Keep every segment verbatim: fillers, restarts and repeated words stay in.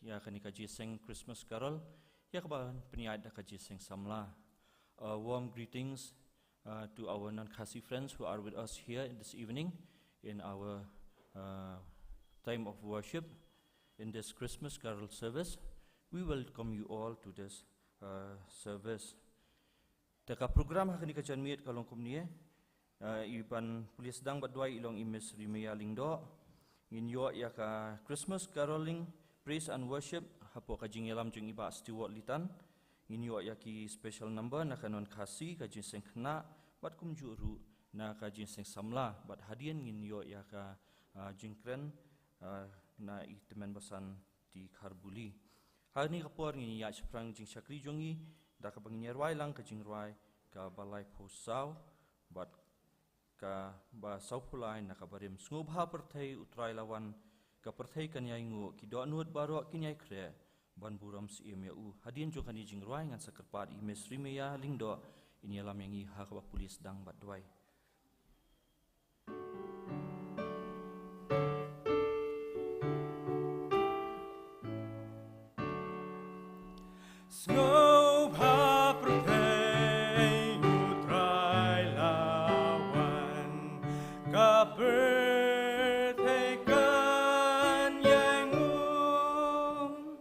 ïa kane ka jingïaseng Christmas Carol, ïa kaba pynïaid da ka jingïaseng samla. Uh, warm greetings uh, to our non-Khasi friends who are with us here in this evening in our uh, time of worship in this Christmas Carol service. We welcome you all to this uh, service. Te ka program ha kane ka janmiet ka long kumne. Uh, i ban pule sdang bad duwai i long i Miss Rimeya Lyngdoh. Ngin ïoh ïa ka Christmas Caroling Praise and Worship hapoh ka jingïalam jong i Bah Stewart Litan. Ngin ïoh ïa ki special number na ka non-Khasi, ka jingïaseng khynnah bad kumjuh ruh na ka jingïaseng samla, bad hadien ngin ïoh ïa ka uh, jingkren uh, na i tymmen basan T Kharbuli. Ha kane ka por ngin ïaid shaphrang jingshakri jong ngi da kaba ngin ïa rwai lang ka jingrwai kaba laiphew saw bad kaba sawphew lai na ka barim. Sngewbha pyrthei, U Trai la wan, ka pyrthei kan ïainguh, ki dohnud baroh kin ïai khreh ban burom syiem ïa u. Hadien jong kane ka jingrwai ngan sa kyrpad i Miss Rimeya Lyngdoh in ïalam ïa ngi ha kaba pule sdang bad duwai. Sngewbha pyrthei, U Trai la wan, ka pyrthei kan ïainguh.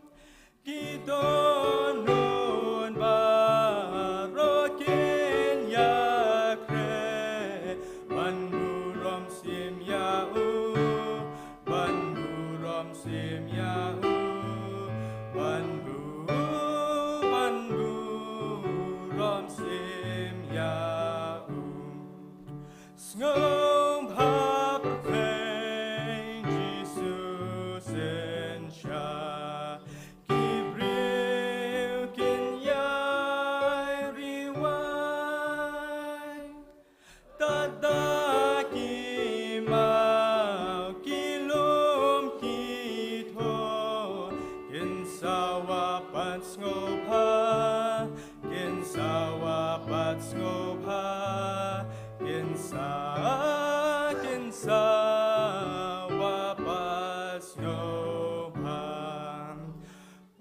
Ki dohnud baroh kin ïakhreh ban burom syiem ïa u, ban burom syiem ïa u, ban bu, ban burom syiem ïa u. Sngewbha pyrthei, Jisu synshar, ki briew kin ïai riwai. Tad da ki maw, ki lum, ki thoh, kin sawa pat sngewbha, kin sawa pat sngewbha, kin sa, kin sawa pat sngewbha.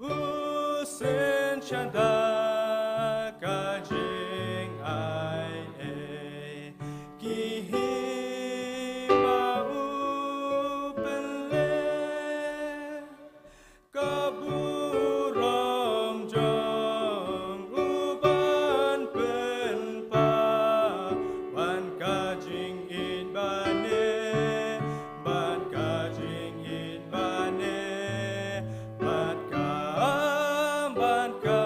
U synshar da ka jingai ei, ki hima u pynleh. Ka burom jong u ban pynpaw, ban ka jingïeit ba neh, ban ka jingïeit ba neh, ban ka, ban ka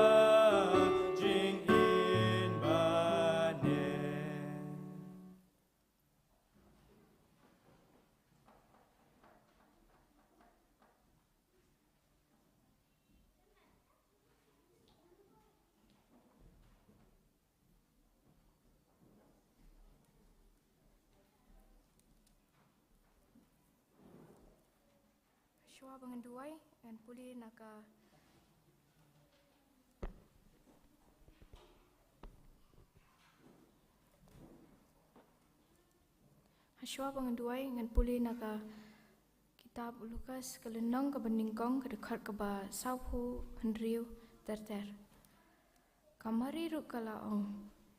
jingïeit ba neh. Shuwa ba ngan duwai, ngan pule na ka, shuwa ba ngan duwai, ngan pule na ka kitab u Lukas, ka lynnong kaba nyngkong, ka dkhot kaba sawphew hynriew ter ter. Ka Mari ruh ka la ong,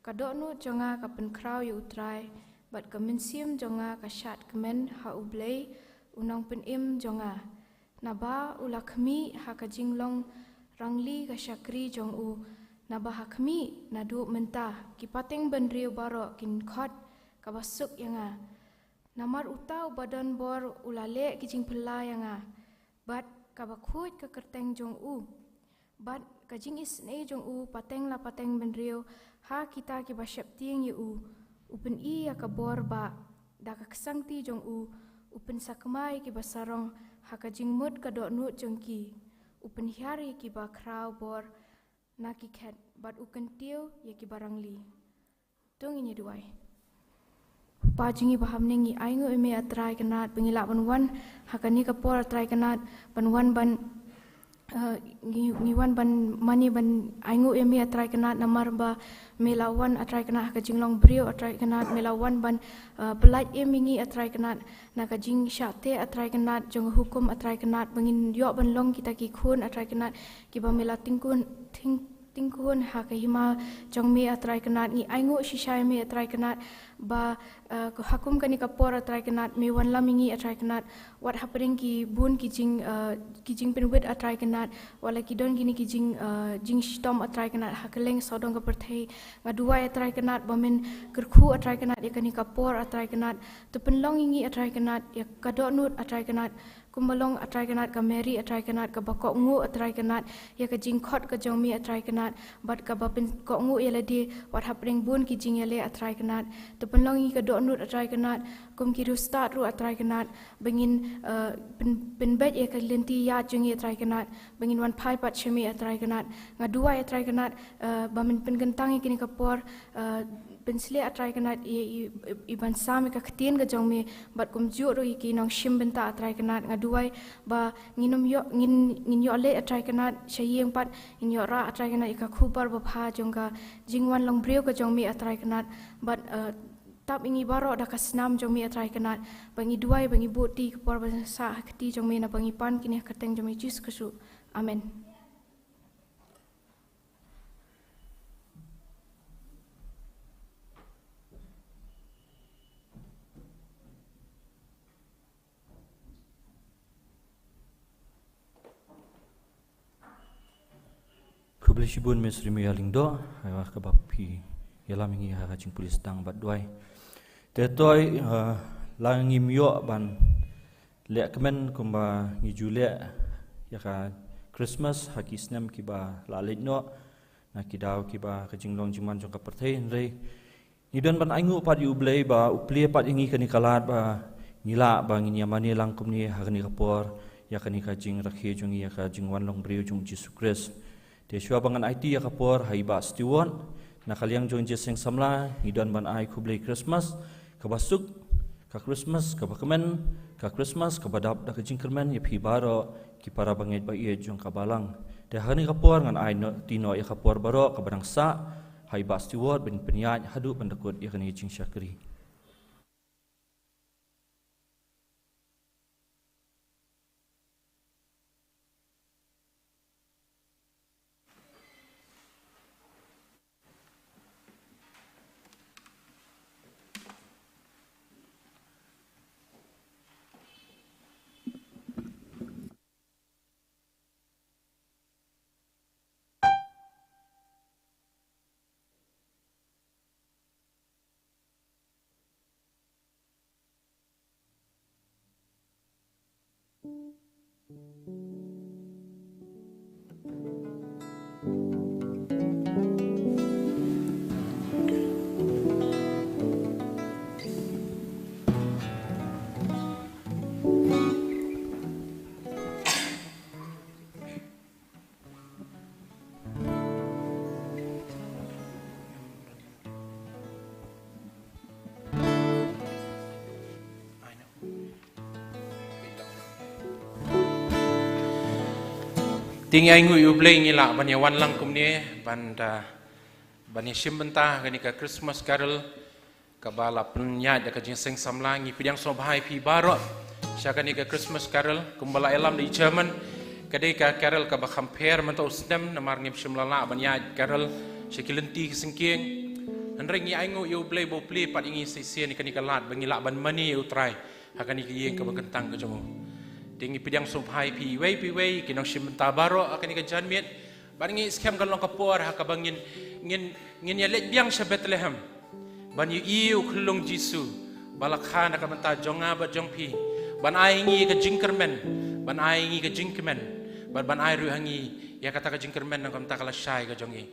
ka dohnud jong nga ka pynkhraw ïa U Trai, bad ka mynsiem jong nga ka shad kmen ha U Blei, U Nongpynim jong nga. Naba u la khmih ha ka jinglong rangli ka shakri jong u, naba ha khmih naduh mynta ki pateng bynriew baroh kin khot kaba suk ïa nga. Namar uta uba don bor u la leh ki jingphylla ïa nga, bad kaba khuid ka kyrteng jong u. Bad ka jingisynei jong u pateng la pateng bynriew ha kita kiba sheptieng ïa u. U pyni ïa ka bor ba da ka ksangti jong u, u pynsakma ïa kiba sarong ha ka jingmut ka dohnud jong ki. U pynhiar ïa kiba khraw bor na ki khet, bad u kyntiew ïa kiba rangli. To ngin ïa duwai. Kpa jong ngi ba ha bneng, ngi ainguh ïa me, A Trai Kynrad, ba ngi lah ban wan ha kane ka por, A Trai Kynrad, ban wan ban Uh, ngi, ngi wan ban mane ban ainguh ïa me A Trai Kynrad namar ba me la wan A Trai Kynrad ha ka jinglong briew A Trai Kynrad, me la wan ban, uh, pyllait ïa me ngi A Trai Kynrad na ka jingshah teh A Trai Kynrad jong ka hukum A Trai Kynrad, ba ngin ïoh ban long kita ki khun A Trai Kynrad kiba me la tyngkhun, tyng, tyngkhun ha ka hima jong me A Trai Kynrad. Ngi ainguh shisha ïa me A Trai Kynrad ba, uh, ha kum kane ka por A Trai Kynrad me wanlam ïa ngi A Trai Kynrad. Wat hapdeng ki bun ki jing, uh, ki jingpynwit A Trai Kynrad, wat la ki don kine ki jing, uh, jingshitom A Trai Kynrad ha kylleng sawdong ka pyrthei, nga duwai A Trai Kynrad ba men kyrkhu A Trai Kynrad ïa kane ka por A Trai Kynrad. To pynlong ïa ngi A Trai Kynrad ïa ka dohnud A Trai Kynrad, kumba long A Trai Kynrad ka Mary A Trai Kynrad kaba kohnguh A Trai Kynrad ïa ka jingkhot ka jong me A Trai Kynrad, bad kaba pynkohnguh ïa lade wat hapdeng bun ki jingïaleh A Trai Kynrad. To pynlong ïa ngi ka dohnud A Trai Kynrad, kum ki riewstad ruh A Trai Kynrad, ba ngin, uh, pyn, pynbeit ïa ka lynti ïaid jong ngi A Trai Kynrad, ba ngin wan phai pat sha me A Trai Kynrad. Nga duwai A Trai Kynrad, uh, ba men pynkyntang ïa kane ka por, uh, pynshlei A Trai Kynrad i, i, i ban sam ïa ka ktien ka jong me, bad kumjuh ruh ïa ki nongshim bynta A Trai Kynrad. Nga duwai ba ngin ym ïoh, ngin, ngin ïoh leit A Trai Kynrad sha ïing pat, ngin ïoh rah A Trai Kynrad ïa ka khubor babha jong ka jingwan long briew ka jong me A Trai Kynrad, bad, uh, tap ïa ngi baroh da ka snam jong me A Trai Kynrad, ba ngi duwai ba ngi buh ti ka por ba sah ha kti jong me, naba ngi pan kine ha ka kyrteng jong me Jisu Khrist. Amen. Khublei shibun Miss Rimi Lyngdoh, ha kaba phi ïalam ïa ngi ha ka jingpule sdang bad duwai. Te to, eh, la ngim ïoh ban leh kmen kumba ngi ju leh ïa ka Christmas ha ki snem kiba la leit noh, na ki daw kiba ka jinglong jingman jong ka pyrthei, hynrei ngi don ban ainguh pat ïa U Blei ba u plie pat ïa ngi kane ka lad ba ngi lah ba ngin ïa mane lang kumne ha kane ka por ïa kane ka jingrakhe jong ngi ïa ka jingwan long briew jong U Jisu Khrist. Te shuwa ba ngan aiti ïa ka por ha i Bah Stewart, na ka liang jong Jingïaseng Samla ngi don ban ai khublei Christmas kaba suk, ka Christmas kaba kmen, ka Christmas kaba dap da ka jingkyrmen ïa phi baroh ki para bangeit ba ïeit jong ka balang. Te ha kane ka por ngan aiti noh ïa ka por baroh kaba dang sah ha i Bah Stewart ban pynïaid haduh ban da kut ïa kane ka jingshakri. Te ngi ainguh ïa U Blei ngi lah ban ïa wan lang kumne ban da, ban ïa shim bynta kane ka Christmas carol kaba la pynïaid da ka Jingïaseng Samla. Ngi pdiang sngewbha ïa phi baroh sha kane ka Christmas carol, kumba la ïalam da i chairman, ka dei ka carol kaba kham pher mynta u snem namar ngim shym la lah ban ïaid carol sha ki lynti ki syngkien. Hynrei ngi ainguh ïa U Blei ba u plie pat ïa ngi shisien ïa kane ka lad ba ngi lah ban mane ïa U Trai ha kane ka ïing kaba kyntang ka jong u. Te ngi pdiang sngewbha ïa phi iwei pa iwei ki nongshim bynta baroh ha kane ka janmiet. Bad ngi skhem kan long ka por ha kaba ngin, ngin, ngin ïa leit biang sha Bethlehem ban ïohi ïa u khyllung Jisu ba la kha na ka bynta jong nga bad jong phi, ban ai ïa ngi ka jingkyrmen, ban ai ïa ngi ka jingkmen, bad ban ai ruh ha ngi ïa kata ka jingkyrmen na ka bynta ka lashai ka jong ngi.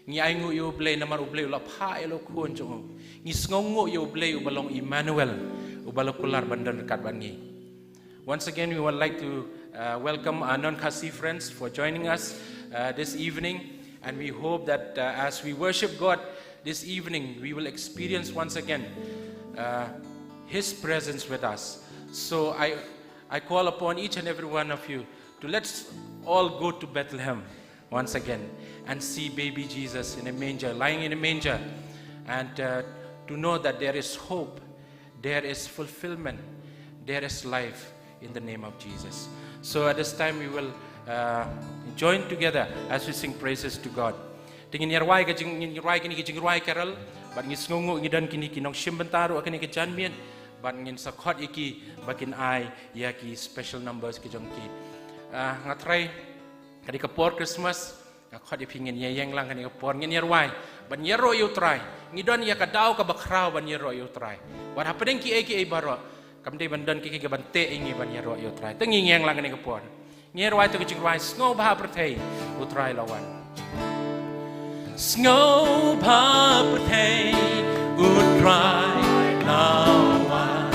Ngi ainguh ïa U Blei namar U Blei u la phah ïa la u Khun jong u. Ngi sngewnguh ïa U Blei uba long Immanuel, uba la kular ban don ryngkat bad ngi. Once again, we would like to, uh, welcome our non-Khasi friends for joining us, uh, this evening. And we hope that, uh, as we worship God this evening, we will experience once again, uh, His presence with us. So I, I call upon each and every one of you to let's all go to Bethlehem once again and see baby Jesus in a manger, lying in a manger, and uh, to know that there is hope, there is fulfillment, there is life in the name of Jesus. So at this time we will uh, join together as we sing praises to God. Te ngin ïa rwai ka jing, ngin rwai kine ki jingrwai carol, bad ngin sngewnguh ngi don kine ki nongshim bynta ruh ha kane ka janmiet, bad ngin sa khot ïa ki ba kin ai ïa ki special numbers ki jong ki. Ah, nga trai, ka dei ka por Christmas, nga khot ïa phi ngin ïa ïeng lang kane ka por, ngin ïa rwai ban ïaroh ïa U Trai. Ngi don ïa ka daw kaba khraw ban ïaroh ïa U Trai. Wat hapdeng kiei kiei baroh, kam dei ban don kiei kiei ban teh ïa ngi ban ïaroh ïa U Trai. Te ngin ïeng lang kane ka por. Ngi ïa rwai ïa ka jingrwai Sngewbha Pyrthei U Trai La Wan. Sngewbha pyrthei U Trai La Wan,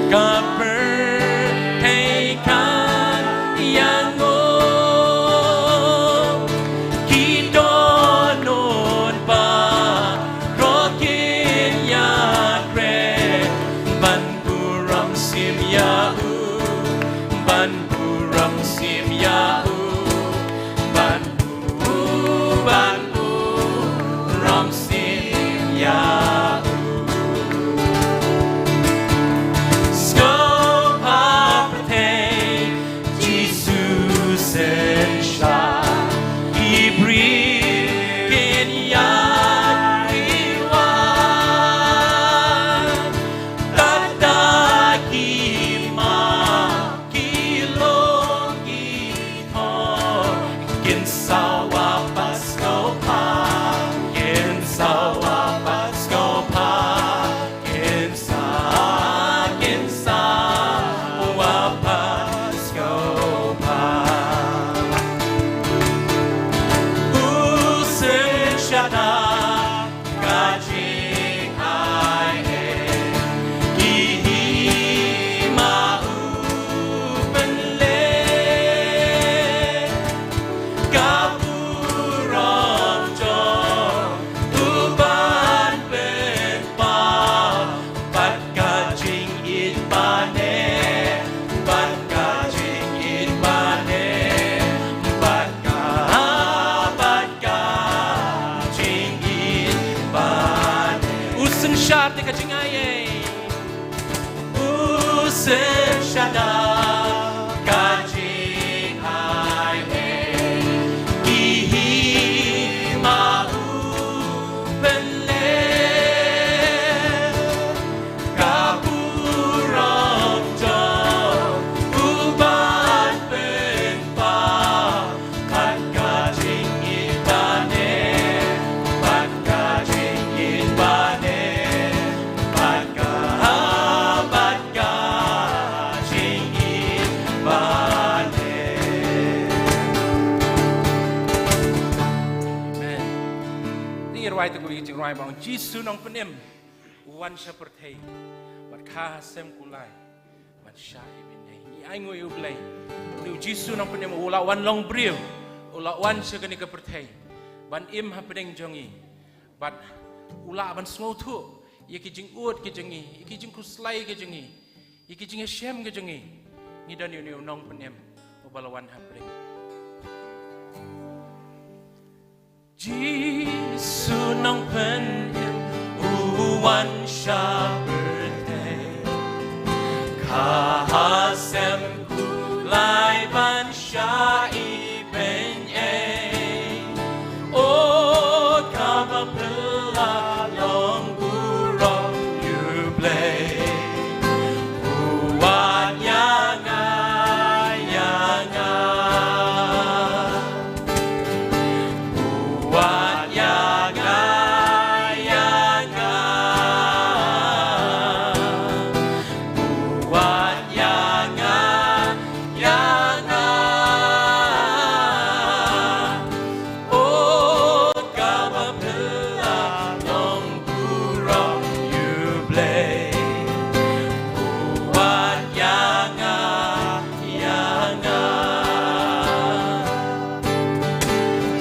ka pyrthei kan ïanguh. Ki dohnud baroh kin ïakren ban burom sim ïa U, ban burom sim ïa U, ban burom, burom sim ïa U. Sngewbha pyrthei Jisu synshar, ki briew kin ïai wan. Tad da ki ma, ki lung, ki thor, kin sawa pat sngewbha, kin sawa pat sngewbha, kin sa, kin sawa pat sngewbha. U synshar da ka jingai ei, ki hima u pynleh, ka burom jong U ban pynpaw, bad ka jingïeit ba neh, bad ka jingïeit ba neh, bad ka, bad ka jingïeit ba neh. U synshar da ka jingai ei, u synshar da ka jingai ei, ki hima u pynleh, ka burom jong U ban pynpaw, bad ka jingïeit ba neh, bad ka jingïeit ba neh, bad ka, bad ka jingïeit ba neh. Amen. Te ngi rwai te ka jingrwai ba ong Jisu Nongpynim u wan sha pyrthei, bad kha ha sem kulai ban shah ïa bneng. Ngi ainguh ïa U Blei. Une U Jisu Nongpynim u la wan long briew, u la wan sha kane ka pyrthei ban im hapdeng jong ngi. Bad u lah ban sngewthuh ïa ki jingud ki jong ngi, ïa ki jingkhuslai ki jong ngi, ïa ki jingïashem ki jong ngi. Ngi don ïa une U Nongpynim uba la wan hapdeng. Jisu Nongpynim u wan sha pyrthei, kha ha sem kulai ban shah ïa bneng. O kaba phylla long burom ïa U Blei, u wan ïa nga, ïa nga. U wan ïa nga, ïa nga. U wan ïa nga, ïa nga. O kaba phylla long burom ïa U Blei, u wan ïa nga, ïa nga.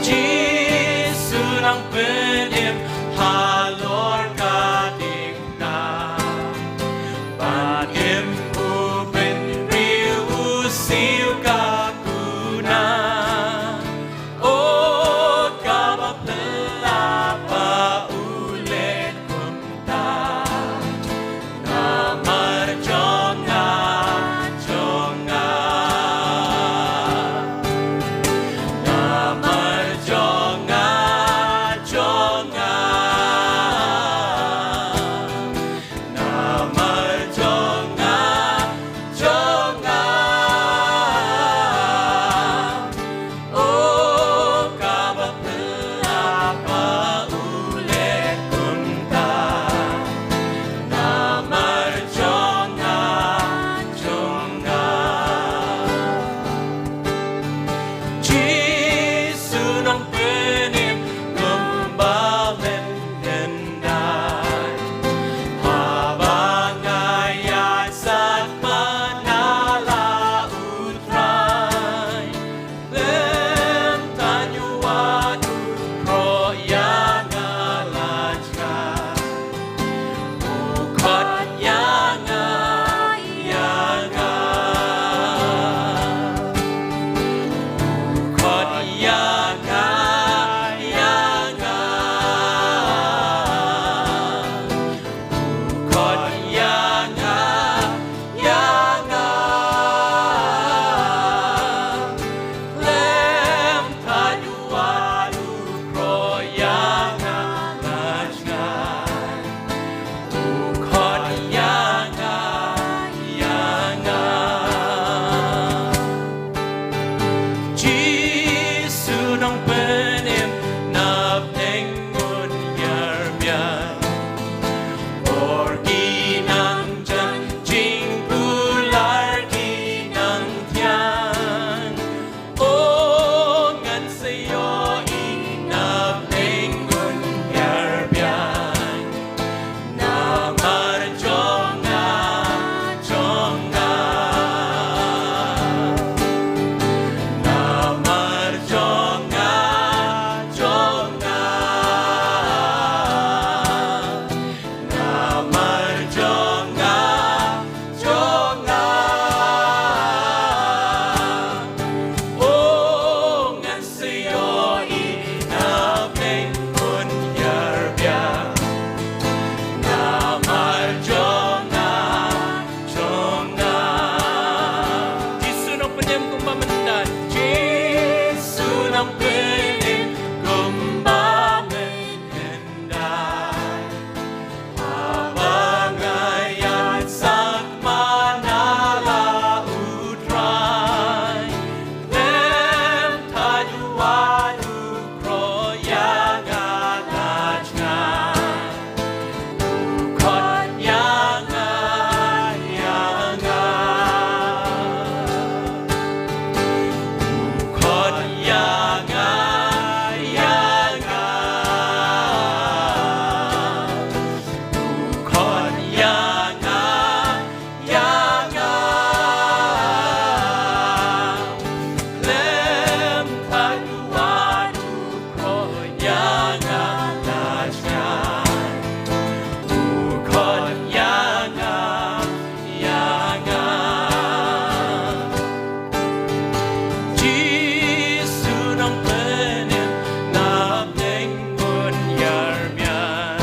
Jisu Nongpynim halor ka diengphna, ban im u bynriew u siew ka kuna. Nang pynïeng kumba mynhyndai. Haba nga ïaid sakma na la U Trai, lem thait wad u khroh ïa nga la jngai. U khot ïa nga, ïa nga. U khot ïa nga, ïa nga. U khot ïa nga, ïa nga. Lem thait wad u khroh ïa nga la jngai. U khot ïa nga, ïa nga. Jisu nongpynim, nga bteng bun ïar miat.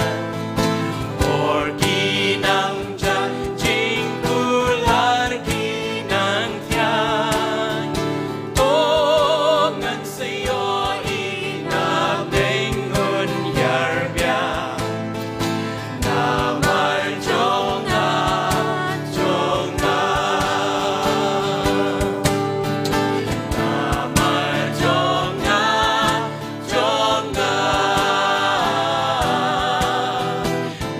Por ki nang jan, jingkular ki nang thiang. To ngan sa ïohi, nga bteng bun ïar miat. Namar jong nga, jong nga. Namar jong nga, jong nga.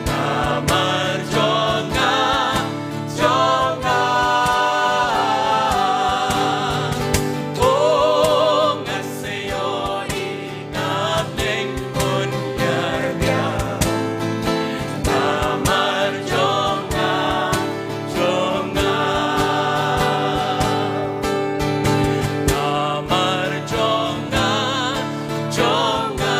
Namar jong nga, jong nga. Oh, ngan sa ïohi. Nga bteng bun ïar miat. Namar jong nga, jong nga. Namar jong nga, jong nga.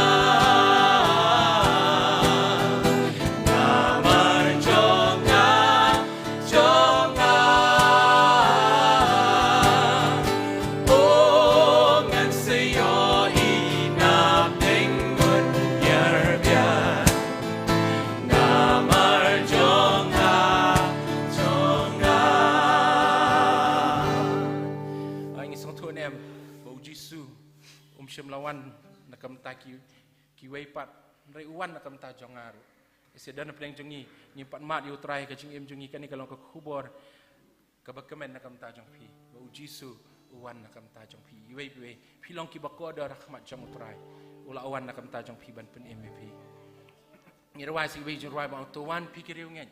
Namar jong nga, jong nga. Oh, ngan sa ïohi, nga bteng bun ïar miat. Namar jong nga, jong nga. Ai, ngi sngewthuh ne em ba U Jisu um shym la wan na ka bynta ki kiwei pat, hynrei u wan na ka bynta jong nga ruh. Ïa shisha na pdeng jong ngi, ngim pat mad ïa U Trai, ka jingim jong ngi kane ka long ka khubor kaba kmen na ka bynta jong phi, ba U Jisu u wan na ka bynta jong phi. Iwei pa iwei phi long kiba kordor ha khmat jong U Trai, u la wan na ka bynta jong phi ban pynim ïa phi. Ngi rwai sa iwei jingrwai ba ong: To wan phi ki riewngeit,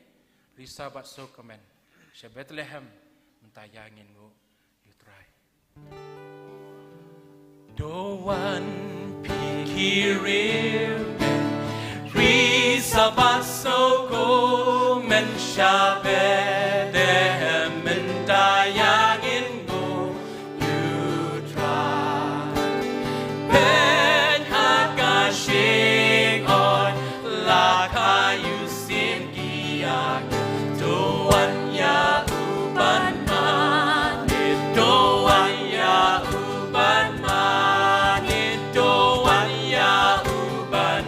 risa bad sngewkmen, sha Bethlehem mynta ïa ngin nguh ïa U Trai. To wan phi ki riewngeit, risa bad sngewkmen, sha Bethlehem mynta ïa ngin nguh ïa U Trai. Peit ha ka shyngiar, la ka ïohsngew ïa ka. To wan ïa u ban mane, to wan ïa u ban mane, to wan ïa u ban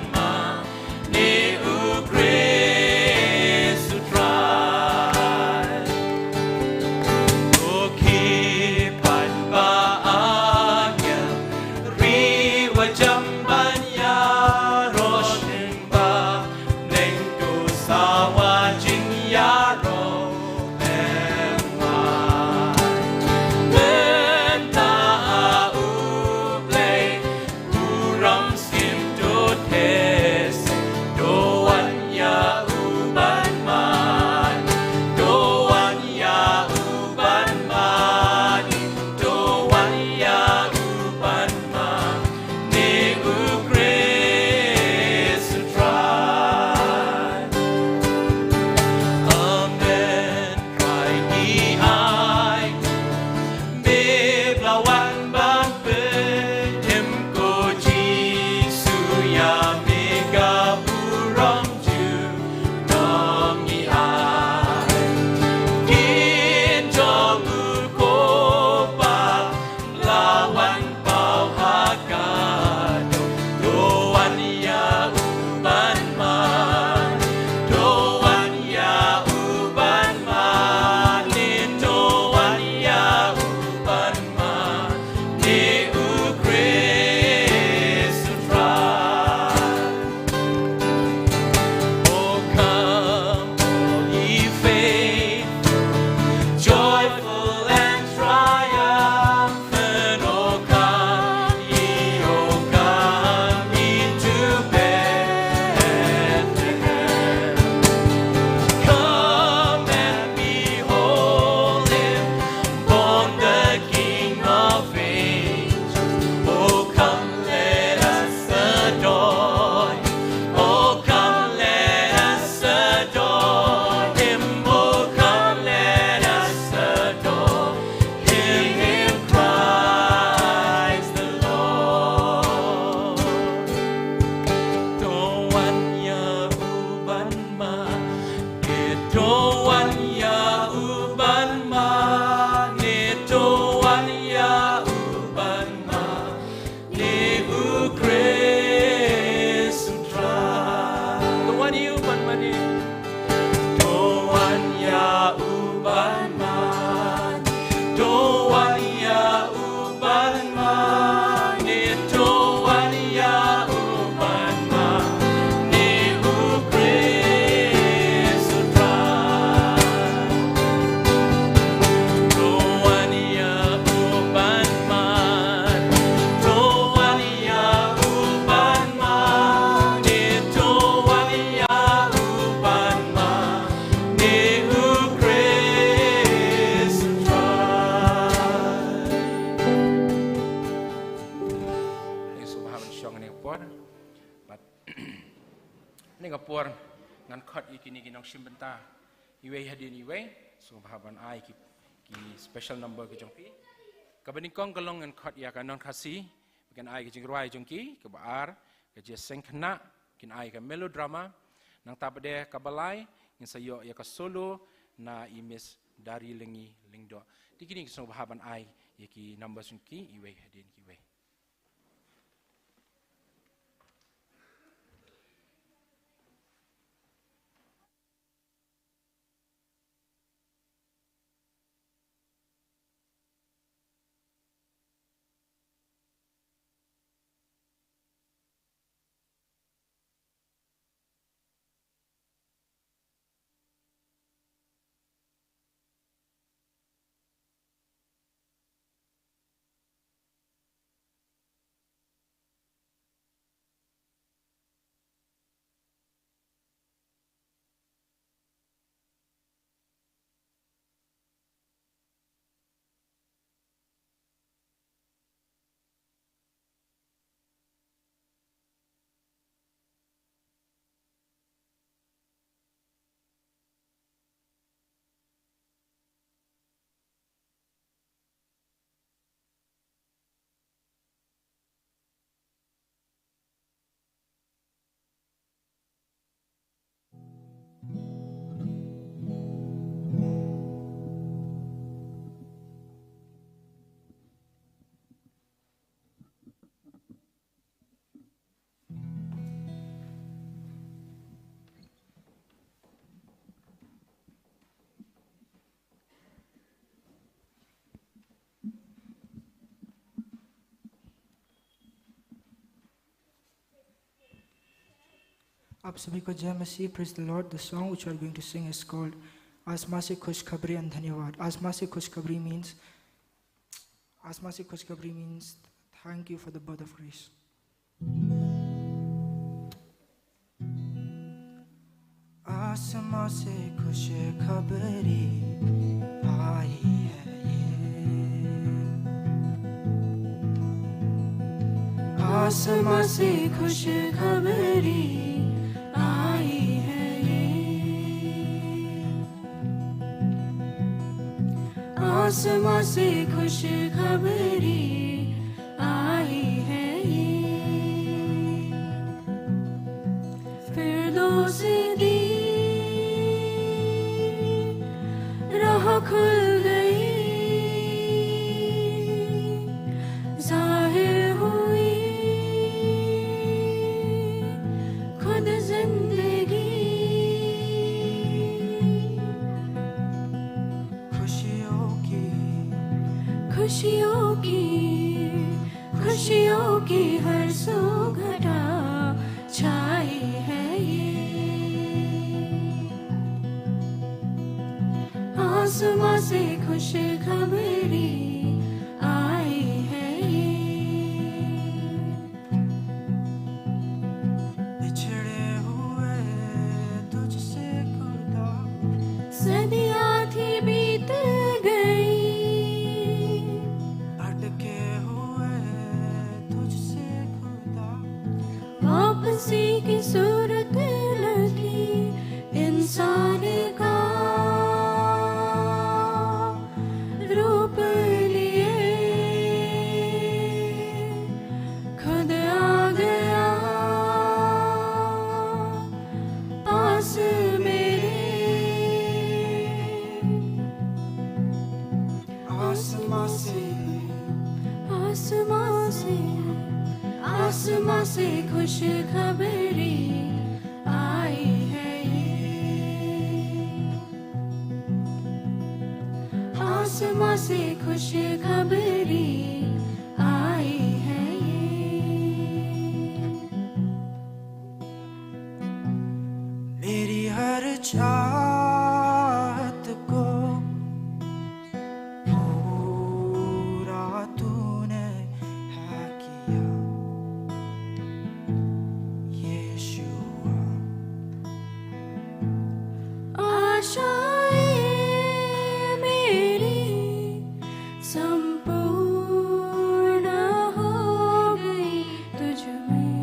por. Bad ha kane ka por ngan khot ïa kine ki nongshim bynta iwei hadien iwei, sngewbha ban ai ki, ki special number ki jong phi. Kaba nyngkong ka long ngan khot ïa ka non Khasi, ba kin ai ka jingrwai jong ki, kaba ar ka jingïaseng khynnah, kin ai ka melodrama, nangta pat de kaba lai ngin sa ïoh ïa ka solo na i Miss Darilyngi Lyngdoh. Te kine ki sngewbha ban ai ïa ki number jong ki iwei hadien iwei. आप सभी को जय मसीह, praise the Lord. The song which we are going to sing is called आसमां से खुशखबरी and धन्यवाद. आसमां से खुशखबरी means, आसमां से खुशखबरी means thank you for the birth of Christ. आसमां से खुशखबरी आई है ये। आसमां से खुशखबरी आई है ये। आसमां से खुशखबरी आई है ये। फिरदौस दी राह खुल गई, जाहिर हुई खुद जिंदगी। खुशियों की, खुशियों की, खुशियों की हर सू घटा छाई है ये। आसमां से खुशखबरी आई है ये। बिछड़े हुए तुझसे खुदा। सदियां थी बीत गई। अटके हुए तुझसे खुदा। वापसी की सूरत न थी इंसान का रूप लिए खुद आ गया पास मेरे। आसमां से, आसमां से, आसमां से खुशखबरी आई है ये। आसमां से खुशखबरी आई है ये। मेरी हर चाहत को पूरा तूने है किया, यीशुआ। आशाएं मेरी संपूर्ण हो गई तुझ में।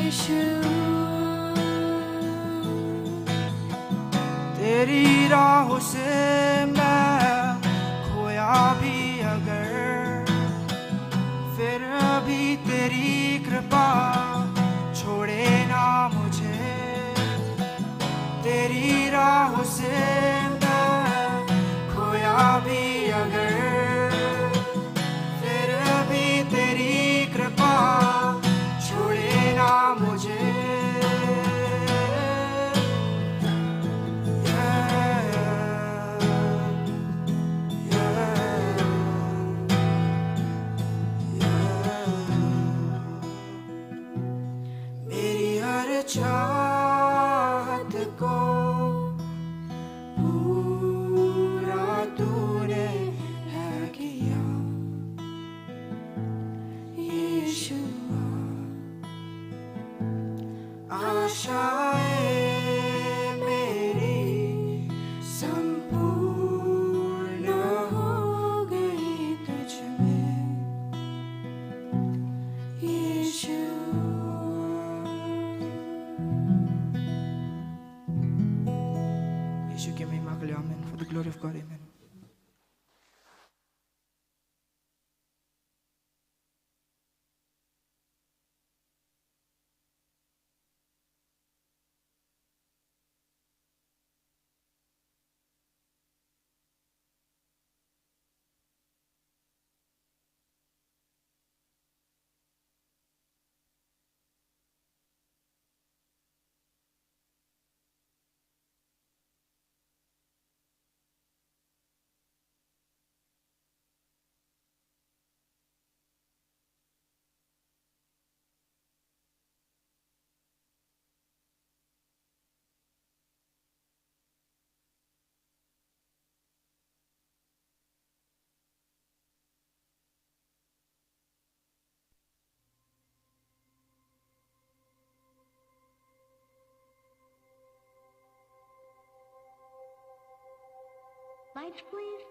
यीशु, तेरी राहों से मैं खोया भी अगर, फिर भी तेरी कृपा छोड़े ना मुझे। तेरी राहों से मैं खोया भी अगर, फिर भी तेरी कृपा छोड़े ना मुझे। मेरी हर चाहत को पूरा तूने है किया, यीशुआ। आशाएं मेरी संपूर्ण हो गई तुझ में, यीशुआ। यीशु की महिमा के लिए, आमीन। For the glory of God, amen. Lights, please.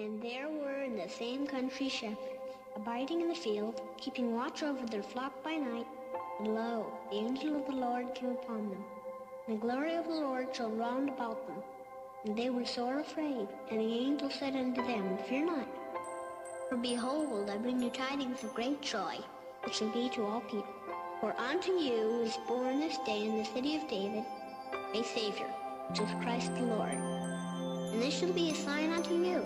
And there were in the same country shepherds, abiding in the field, keeping watch over their flock by night. And lo, the angel of the Lord came upon them. And the glory of the Lord shone round about them. And they were sore afraid. And the angel said unto them, Fear not. For behold, I bring you tidings of great joy, which shall be to all people. For unto you is born this day in the city of David a Savior, which is Christ the Lord. And this shall be a sign unto you.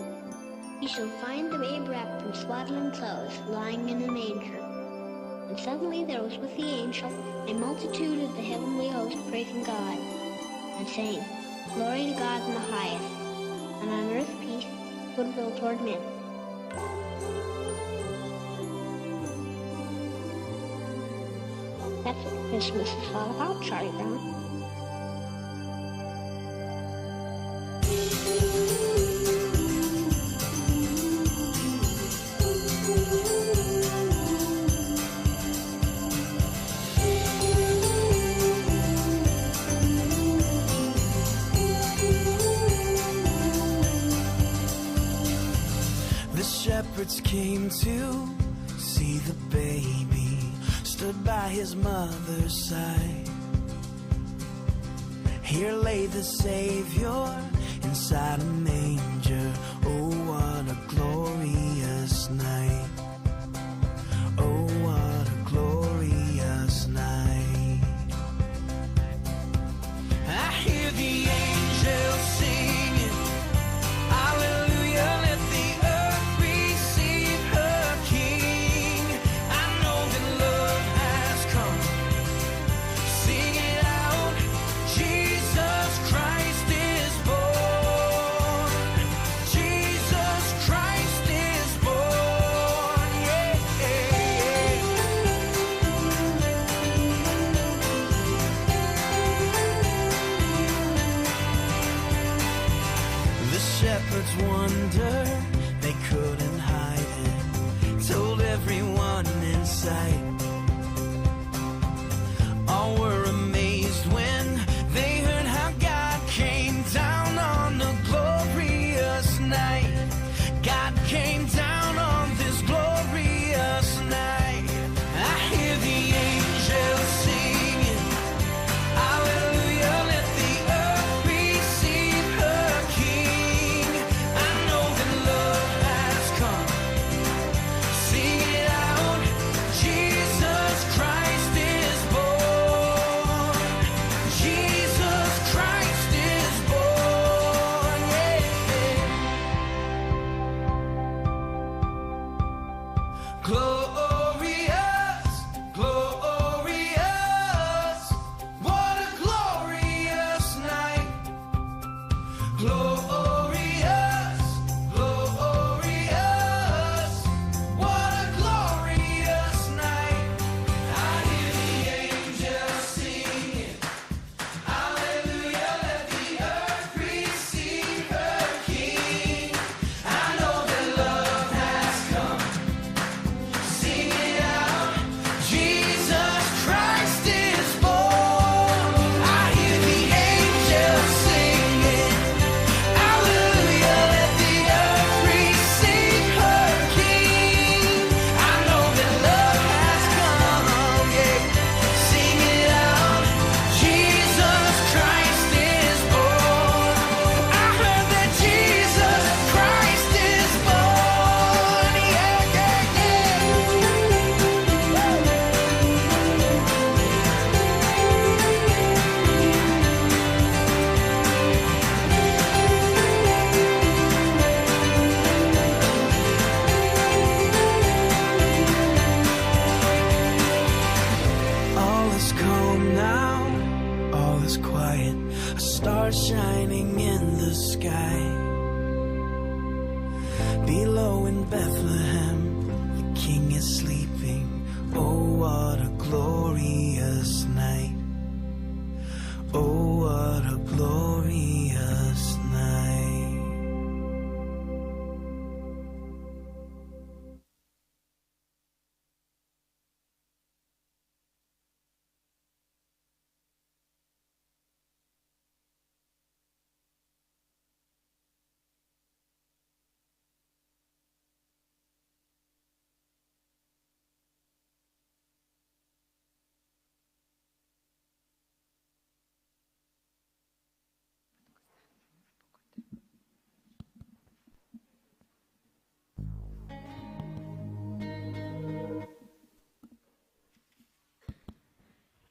Ye shall find the babe wrapped in swaddling clothes, lying in a manger. And suddenly there was with the angel a multitude of the heavenly host praising God, and saying, Glory to God in the highest, and on earth peace, goodwill toward men. That's what Christmas is all about, Charlie Brown. The shepherds came to see the baby, stood by his mother's side. Here lay the Savior inside a manger. Oh, what a glorious night. Oh, what a glorious night. I hear the angels singing, Hallelujah, let the earth receive her King. I know that love has come. Sing it out, Jesus Christ is born. Jesus Christ is born.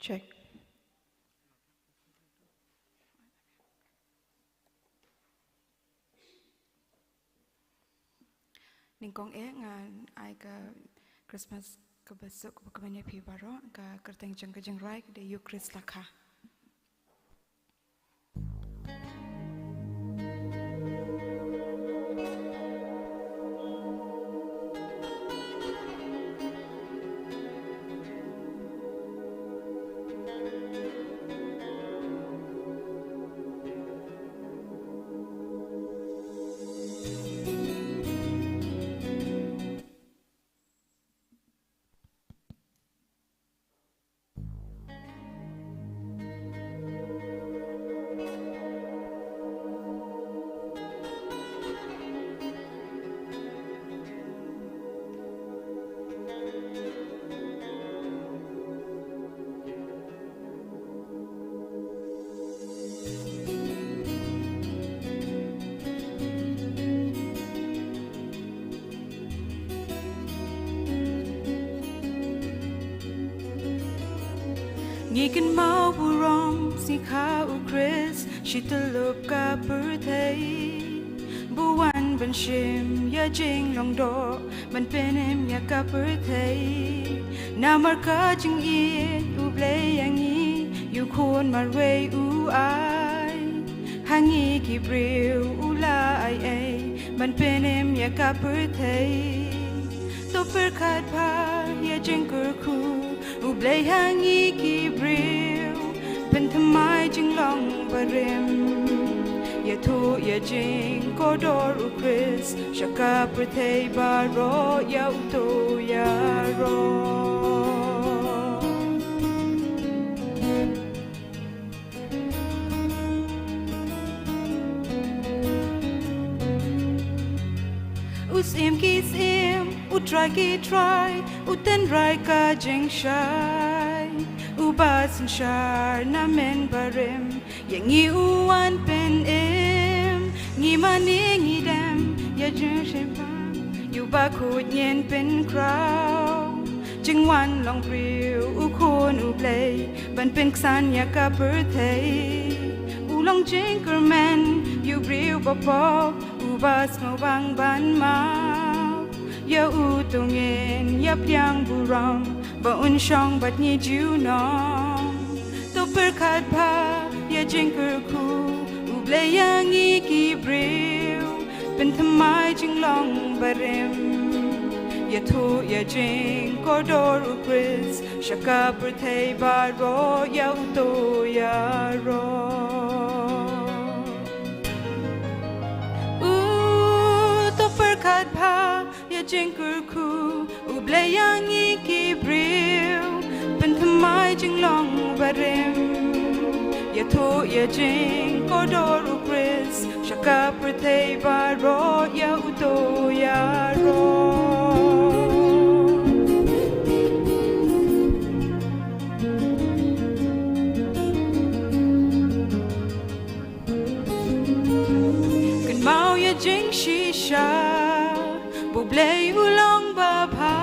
Check. Nyngkong eh ngan ai ka Christmas kaba suk kaba kmen ïa phi baroh, ka kyrteng jong ka jingrwai ka dei Ïa U Khrist Lakha. Ngi kynmaw burom sngi kha U Khrist shi tyllup ka pyrthei. Ba u wan ban shim ïa jinglong doh, ban pynim ïa ka pyrthei. Namar ka jingïeit U Blei ïa ngi, ïa U Khun marwei u ai. Ha ngi ki briew u la ai ei, ban pynim ïa ka pyrthei. To pyrkhat bha ïa jingkyrkhu U Blei ha ngi ki briew, pynthymmai jinglong barim. Ïathuh ïa jingkordor U Khrist sha ka pyrthei baroh, ïa uto ïaroh. U Syiem ki syiem, U Trai ki trai, U Tynrai ka jingshai, Uba synshar na mynbarim, ïa ngi u wan pynim. Ngi mane ngi dem ïa jingshemphang, ïa uba khuid ngin pynkhraw. Jingwan long briew U Khun U Blei, ban pynksan ïa ka pyrthei. U long jingkyrmen ïa u briew bapop, uba sngewbang ban map. Ïa uto ngin ïa pdiang burom, ba un shong bad ngi junom. To pyrkhat bha ïa jingkyrkhu U Blei ïa ngi ki briew, pynthymmai jinglong barim. Ïathuh ïa jingkordor U Khrist sha ka pyrthei baroh, ïa uto ïaroh. U, to pyrkhat bha ïa jingkyrkhu U Blei ïa ngi ki briew, pynthymmai jinglong barim. Ïathuh ïa jingkordor U Khrist sha ka pyrthei baroh, ïa uto ïaroh. Kynmaw ïa jingshisha, ba U Blei u long babha.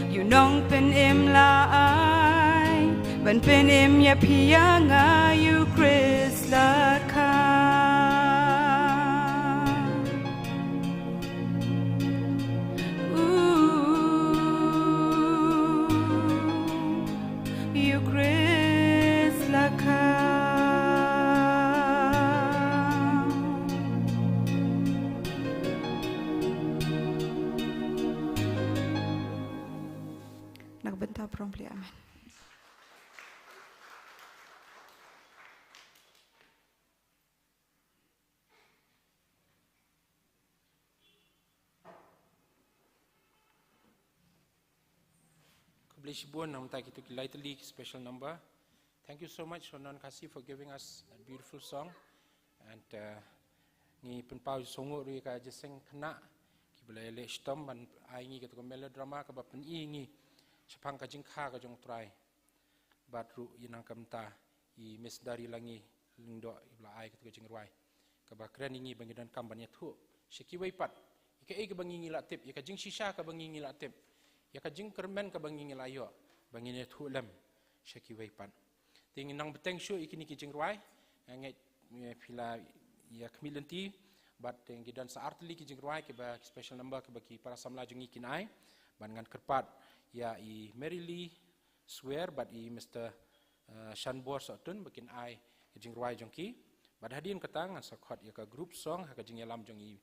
Ïa u Nongpynim la ai, ban pynim ïa phi ïa nga, ïa U Khrist Lakha. U, ïa U Khrist Lakha. Na ka bynta u Trai, amen. Khublei shibun na ka bynta kito ki lai tylli ki special number. Thank you so much, Sonon Khasi, for giving us that beautiful song. And, uh, ngi pynpaw sngewbha ruh ïa ka jingïaseng khynnah kiba la ïaleh shitom ban ai ngi kato ka melodrama kaba pyni ngi shaphang ka jingkha ka jong U Trai. Bad ruh ïa na ka bynta i Miss Dari Langi Lyngdoh iba la ai kato ka jingrwai kaba kren ïa ngi ba ngi donkam ban ïathuh sha kiwei pat ïa kaei kaba ngi ngi la tip, ïa ka jingshisha kaba ngi ngi la tip. ïa ka jingkyrmen kaba ngi ngi la ïoh ba ngin ïathuh lem sha kiwei pat. Te ngin nang bteng shuh ïa kine ki jingrwai, nga ngeit, eh, phi la ïa khmih lynti, bad, eh, ngi don sa artylli ki jingrwai kiba ki special number kiba ki para samla jong ngi kin ai, bad ngan kyrpad ïa i Mary Lee Swer bad i Mister, eh, Shanbor Sohtun ba kin ai ka jingrwai jong ki. Bad hadien kata ngan sa khot ïa ka group song ha ka jingïalam jong i,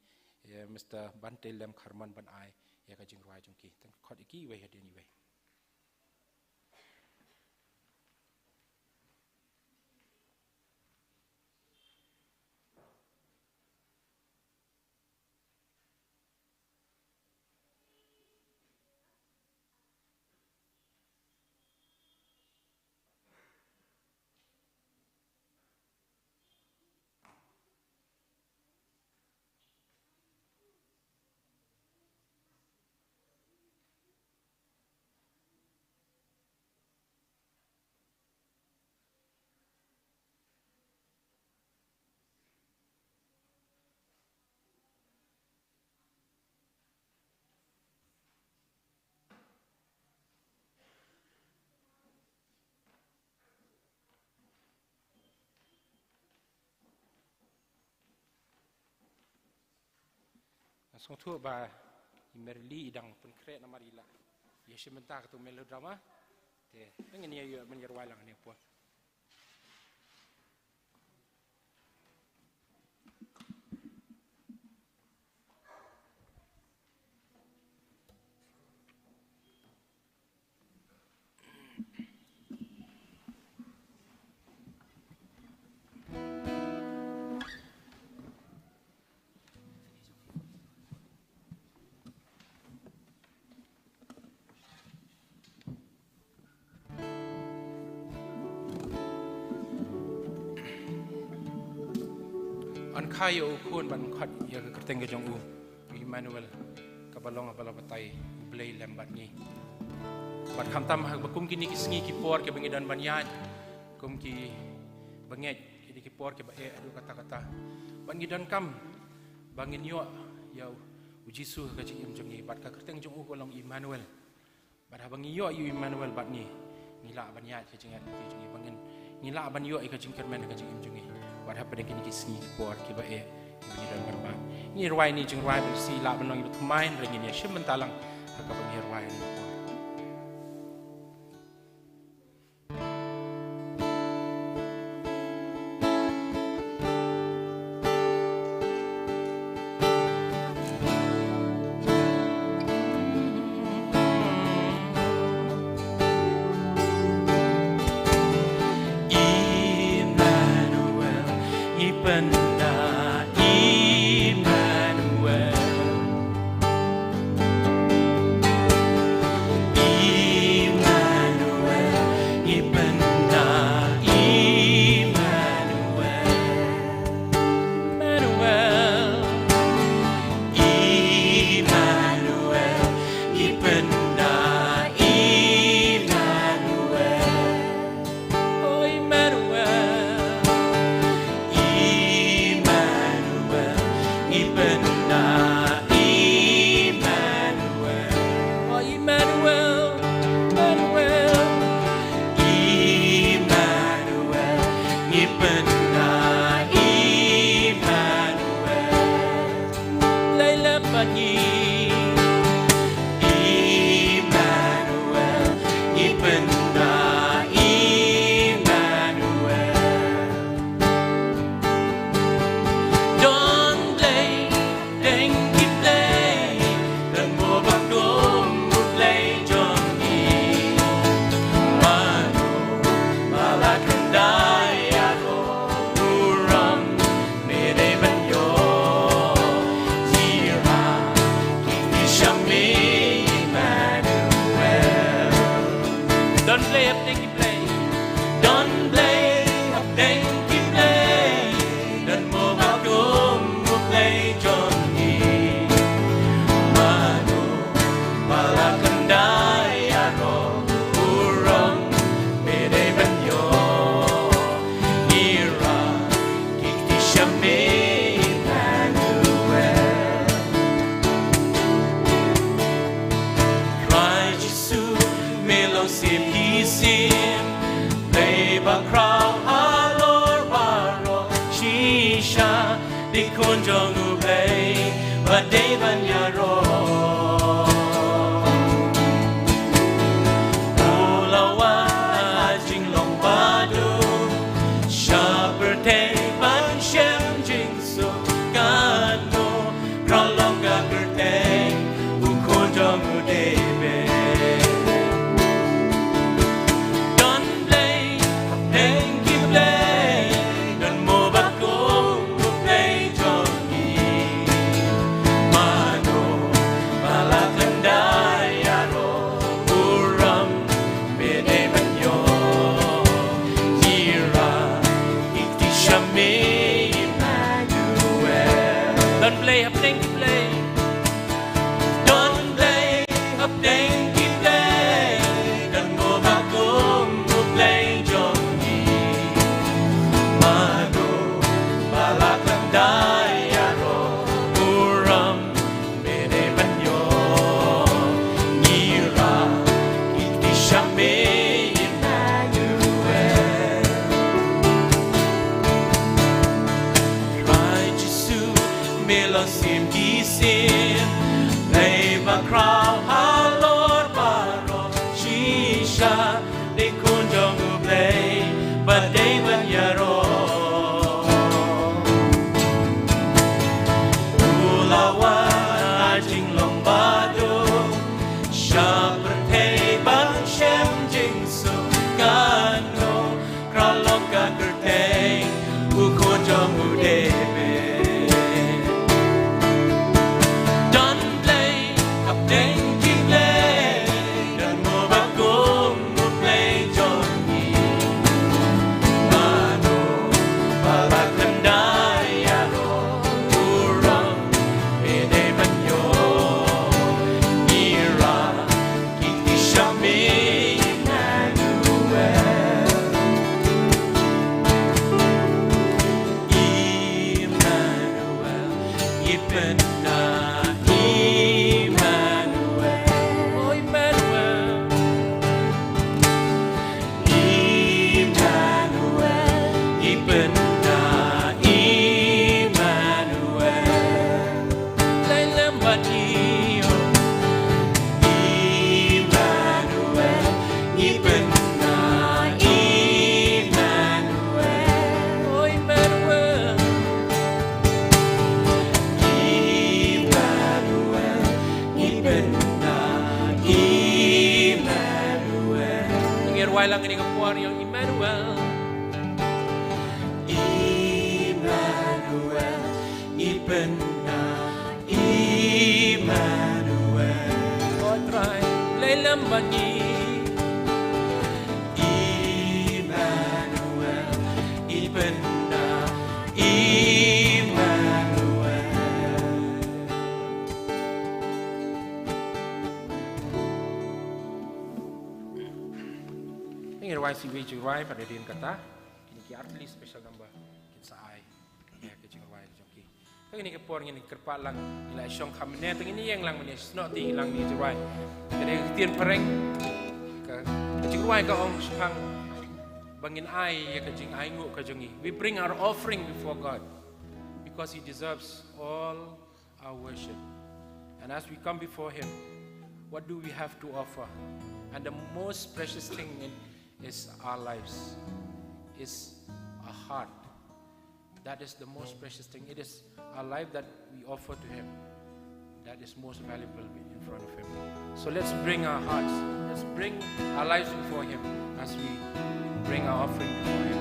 eh, Mister Bante Lem Kharman ban ai ïa ka jingrwai jong ki. Te khot ïa ki iwei hadien iwei. Nga sngewthuh ba i Mary Lee i dang pynkhreh namar i la ïashim bynta katu melodrama. Te ngin ïa ïoh ban ïarwai lang ne por. Yn kha ïa u Khun ban khot ïa ka kyrteng ka jong u, u Immanuel, kaba long ba la batai U Blei lem bad ngi. Bad khamtam haba kum kine ki sngi ki por kiba ngi don ban ïaid kum ki bangeit, kine ki por kiba eh haduh katta katta, bad ngi donkam ba ngin ïoh ïa u Jisu ha ka jingim jong ngi, bad ka kyrteng jong u ka long Immanuel. Bad haba ngi ïoh ïa u Immanuel bad ngi, ngi lah ban ïaid ka jingïaid lynti jong ngi, ba ngin, ngi lah ban ïoh ïa ka jingkyrmen ha ka jingim jong ngi. Bad hapdeng kine ki sngi ki por kiba eh kiba ngi don ban bam, ngi rwai ïa kine ki jingrwai, ba ngin sa lah ban long kiba thymmai, hynrei ngin ïashim bynta lang ha kaba ngi rwai ha kine ki por. Immanuel, ngi pynda Immanuel. Immanuel, ngi pynda Immanuel. Immanuel, Immanuel, ngi pynda Immanuel. Oh, Immanuel, Immanuel, ngi pynda Immanuel. Oh, Immanuel, Immanuel, Immanuel, ngi pynda Immanuel. Blei lem bad ngi. Immanuel, ngi pynda Immanuel. Don Blei, deng ki Blei, don mo ba kum u Blei jong ngi. Mano ba la khyndai ïa u rong. Me dei ban ïoh, Jira, ki ti sha me Immanuel. Don Blei hapdeng ki Blei. Don Blei hapdeng ki Blei. Don mo ba kum u Blei jong ngi. Mano ba la khyndai ïa u rong. Me dei ban ïoh, Jira, ki ti sha me Immanuel. Trai jong U Blei ba dei ban ïaroh. U la wan ha jinglong ba duk sha pyrthei ban shem jingsuk. Katno khraw long ka kyrteng U Khun jong U David. Don Blei hapdeng ki blei, don mo ba kum U Blei jong ngi. Mano ba la khlem da ïaroh, burom me dei ban ïoh. Ngi ïa ki kti sha me Immanuel. Don Blei hapdeng ki blei. Don Blei hapdeng ki blei, don mo ba kum U Blei jong ngi. Mano ba la khlem da ïaroh, burom me dei ban ïoh. Ngi ïa ki kti sha me Immanuel. Trai Jisu, me long sim ki sim, Blei ba khraw halor baroh. Shisha dei Khun jong U Blei ba dei ban ïaroh. U la wan ha jinglong ba duk sha pyrthei ban shem jingsuk. Katno khraw long ka kyrteng U Khun jong U David. Don Blei hapdeng ki blei, don mo ba kum U Blei jong ngi. Mano ba la khlem da ïaroh, burom me dei ban ïoh. Ngi ïa ki kti sha me Immanuel. Immanuel, ngi pynda Immanuel. Oh, Immanuel. Immanuel, ngi pynda Immanuel. Lai lem bad ngi, oh. Immanuel, ngi pynda Immanuel. Oh, Immanuel. Immanuel, ngi pynda Immanuel. Ngi rwai lang kane ka por ïa u Immanuel. Immanuel, ngi pynda Immanuel. O Trai, Blei lem bad ngi. Immanuel, ngi pynda Immanuel. Ngi rwai sa iwei i jingrwai, pat hadien kata kine ki artylli special number kin sa ai ïa ka jingrwai ka jong ki. Te kane ka por ngin kyrpad lang, ngi la shong kham mynne, te ngin ïeng lang mynne, snoh te lang ngi jingrwai. Kane ka ktien phareng, ka, ka jingrwai ka ong shaphang ba ngin ai ïa ka jingainguh ka jong ngi. We bring our offering before God because He deserves all our worship. And as we come before Him, what do we have to offer? And the most precious thing in, is our lives, is our heart. That is the most precious thing. It is our life that we offer to Him that is most valuable in front of Him. So let's bring our hearts, let's bring our lives before Him as we bring our offering before Him.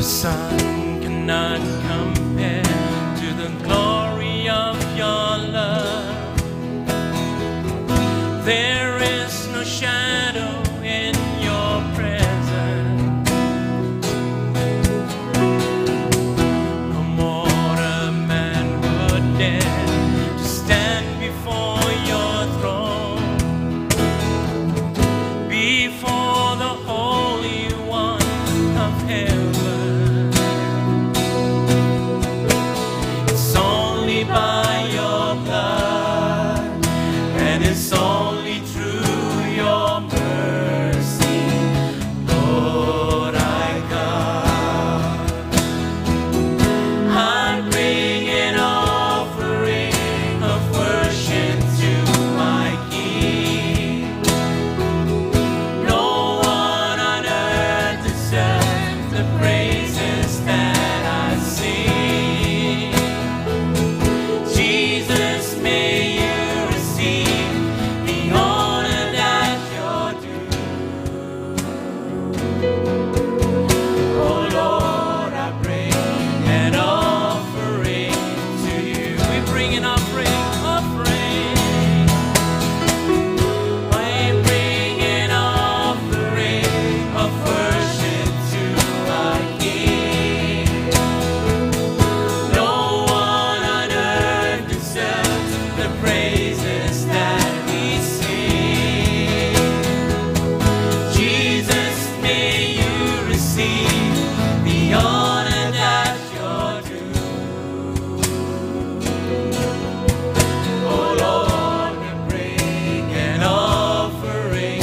Sun cannot compare to the glory of your love. There is no shadow in your presence. No mortal man would dare to stand before your throne, before the Holy One of heaven. It's only by your blood, and it's only through your mercy, Lord, I come. I bring an offering of worship to my King. No one on earth deserves the praises that I sing. Jesus, may you receive the honor that you're due. Oh Lord, I bring an offering to you. We bring an offering, offering. I bring an offering of worship to my King. No one on earth deserves the praises that we sing. Jesus, may you receive the honor that you're due. Oh Lord, we bring an offering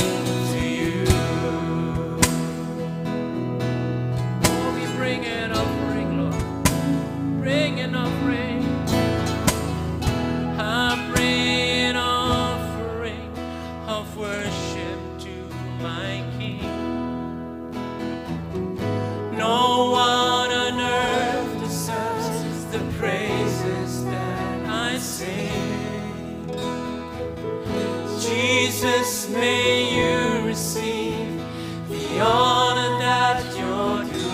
to you. Oh, we bring an offering, Lord. Bring an offering. I bring an offering of worship to my King. No one on earth deserves the praises that I sing. Jesus, may you receive the honor that you're due.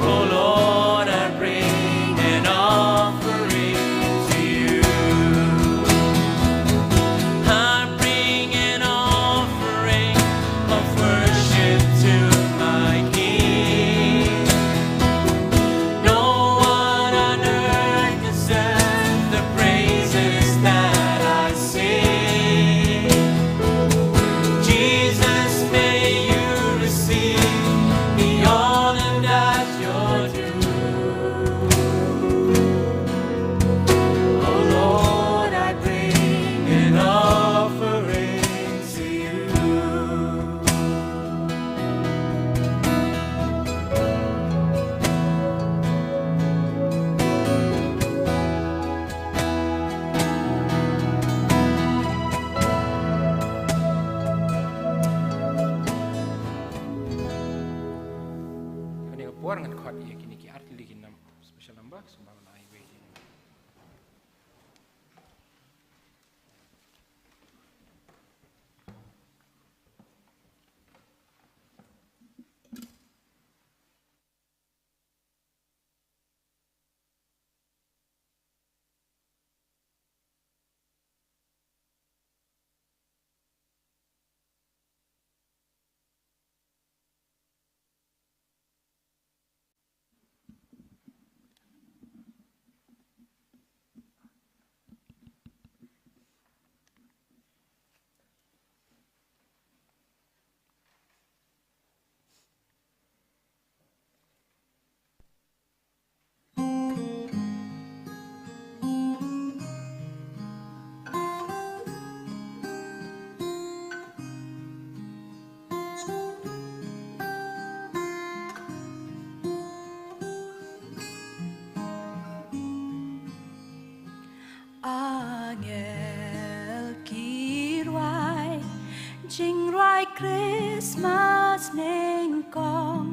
Oh Lord, I bring an offering to you. I bring an offering of worship to my King. No one on earth deserves the praises that I sing. Jesus, may you receive the honor that you're due. Oh Lord, I bring an offering to you. Kane ka por ngan khot ïa kine ki artylli ki nam-, special number, sngewbha ban ai wei. Angel ki rwai jingrwai Christmas nyngkong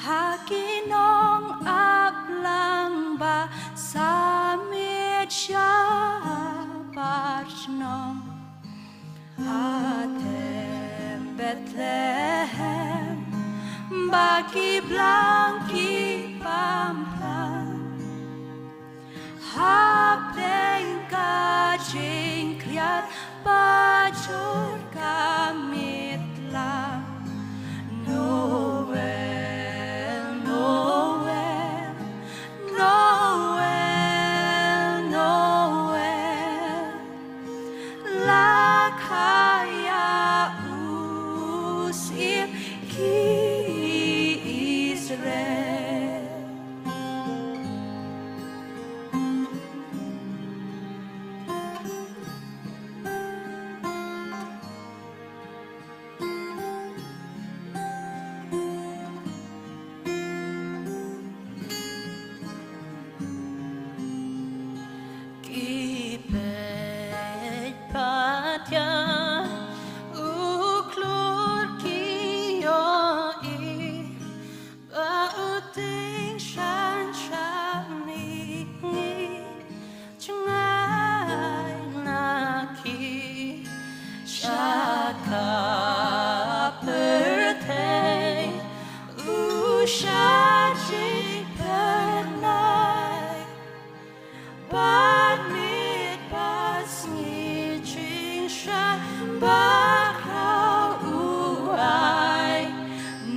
ha ki nongaplang ba sa miet shabar shnong. Ha tem Bethlehem, ba ki blang ki pamplang. Hapdeng ka jingkhriat ba jur ka mitlang. Noel, Noel, Noel, Noel. La khaïa u syiem ki Israel. Ki peit pat ïa u klur ki ïohi ba u tyngshaiñ sha mihngi. Jngai na ki sha ka pyrthei u sha jingpynlait. Bad miet bad sngi jingshai ba khraw u ai.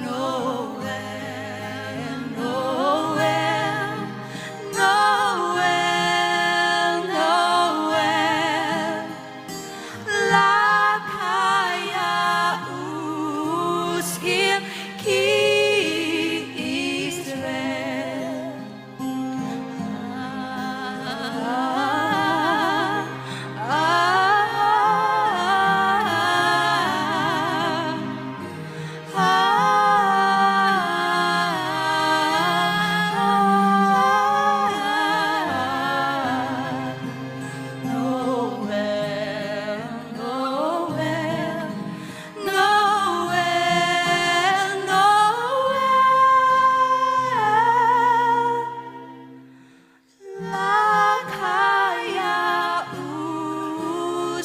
Noel, Noel, Noel, Noel. La khaïa u syiem ki Israel. Noel, Noel, Noel, Noel. La khaïa u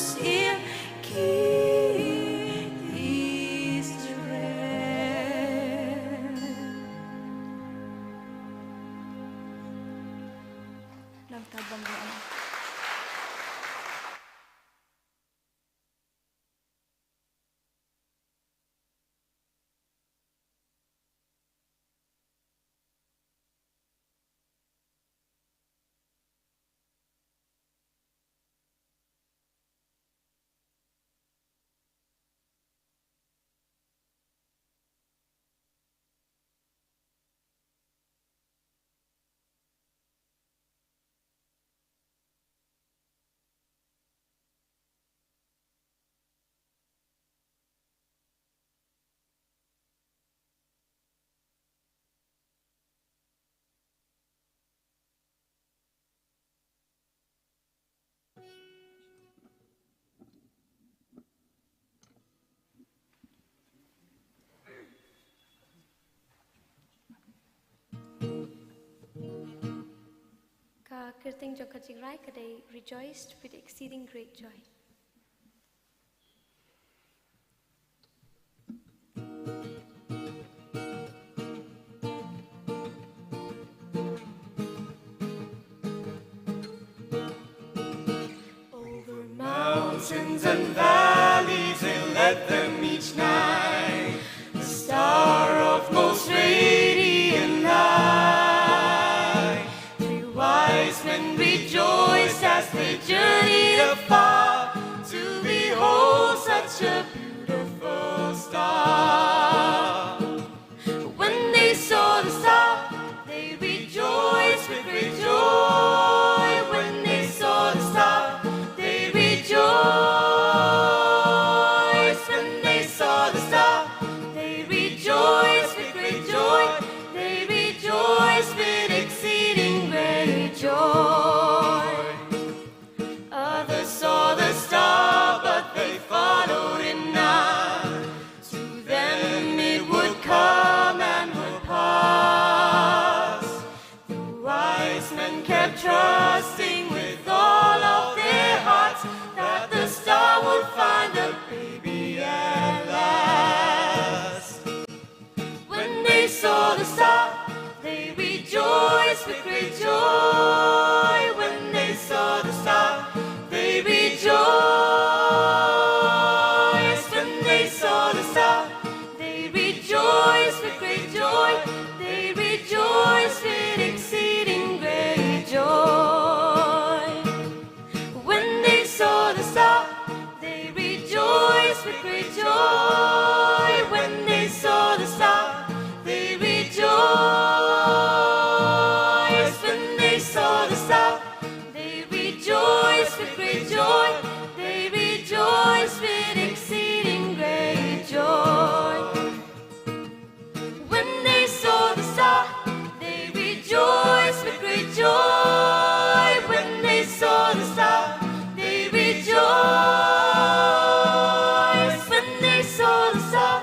syiem ki Israel. Nangta bang. Ka kyrteng jong ka jingrai ka dei Rejoiced with Exceeding Great Joy. Over mountains and valleys, they led them each night. The star of most radiant light. Three wise men rejoiced as they journeyed afar to behold such a beautiful star. When they saw the star, they rejoiced with great joy. When they saw the star, they rejoiced. When they saw the star, they rejoiced with great joy. They rejoiced with exceeding great joy. Others saw the star, but they followed him Joy when they saw the star, they rejoiced when they saw the star. They rejoiced with great joy, they rejoiced with exceeding great joy. When they saw the star, they rejoiced with great joy. When they saw the star, they rejoiced. When they saw the star, they rejoiced with great joy. They rejoiced with exceeding great joy. When they saw the star, they rejoiced with great joy. When they saw the star, they rejoiced. When they saw the star,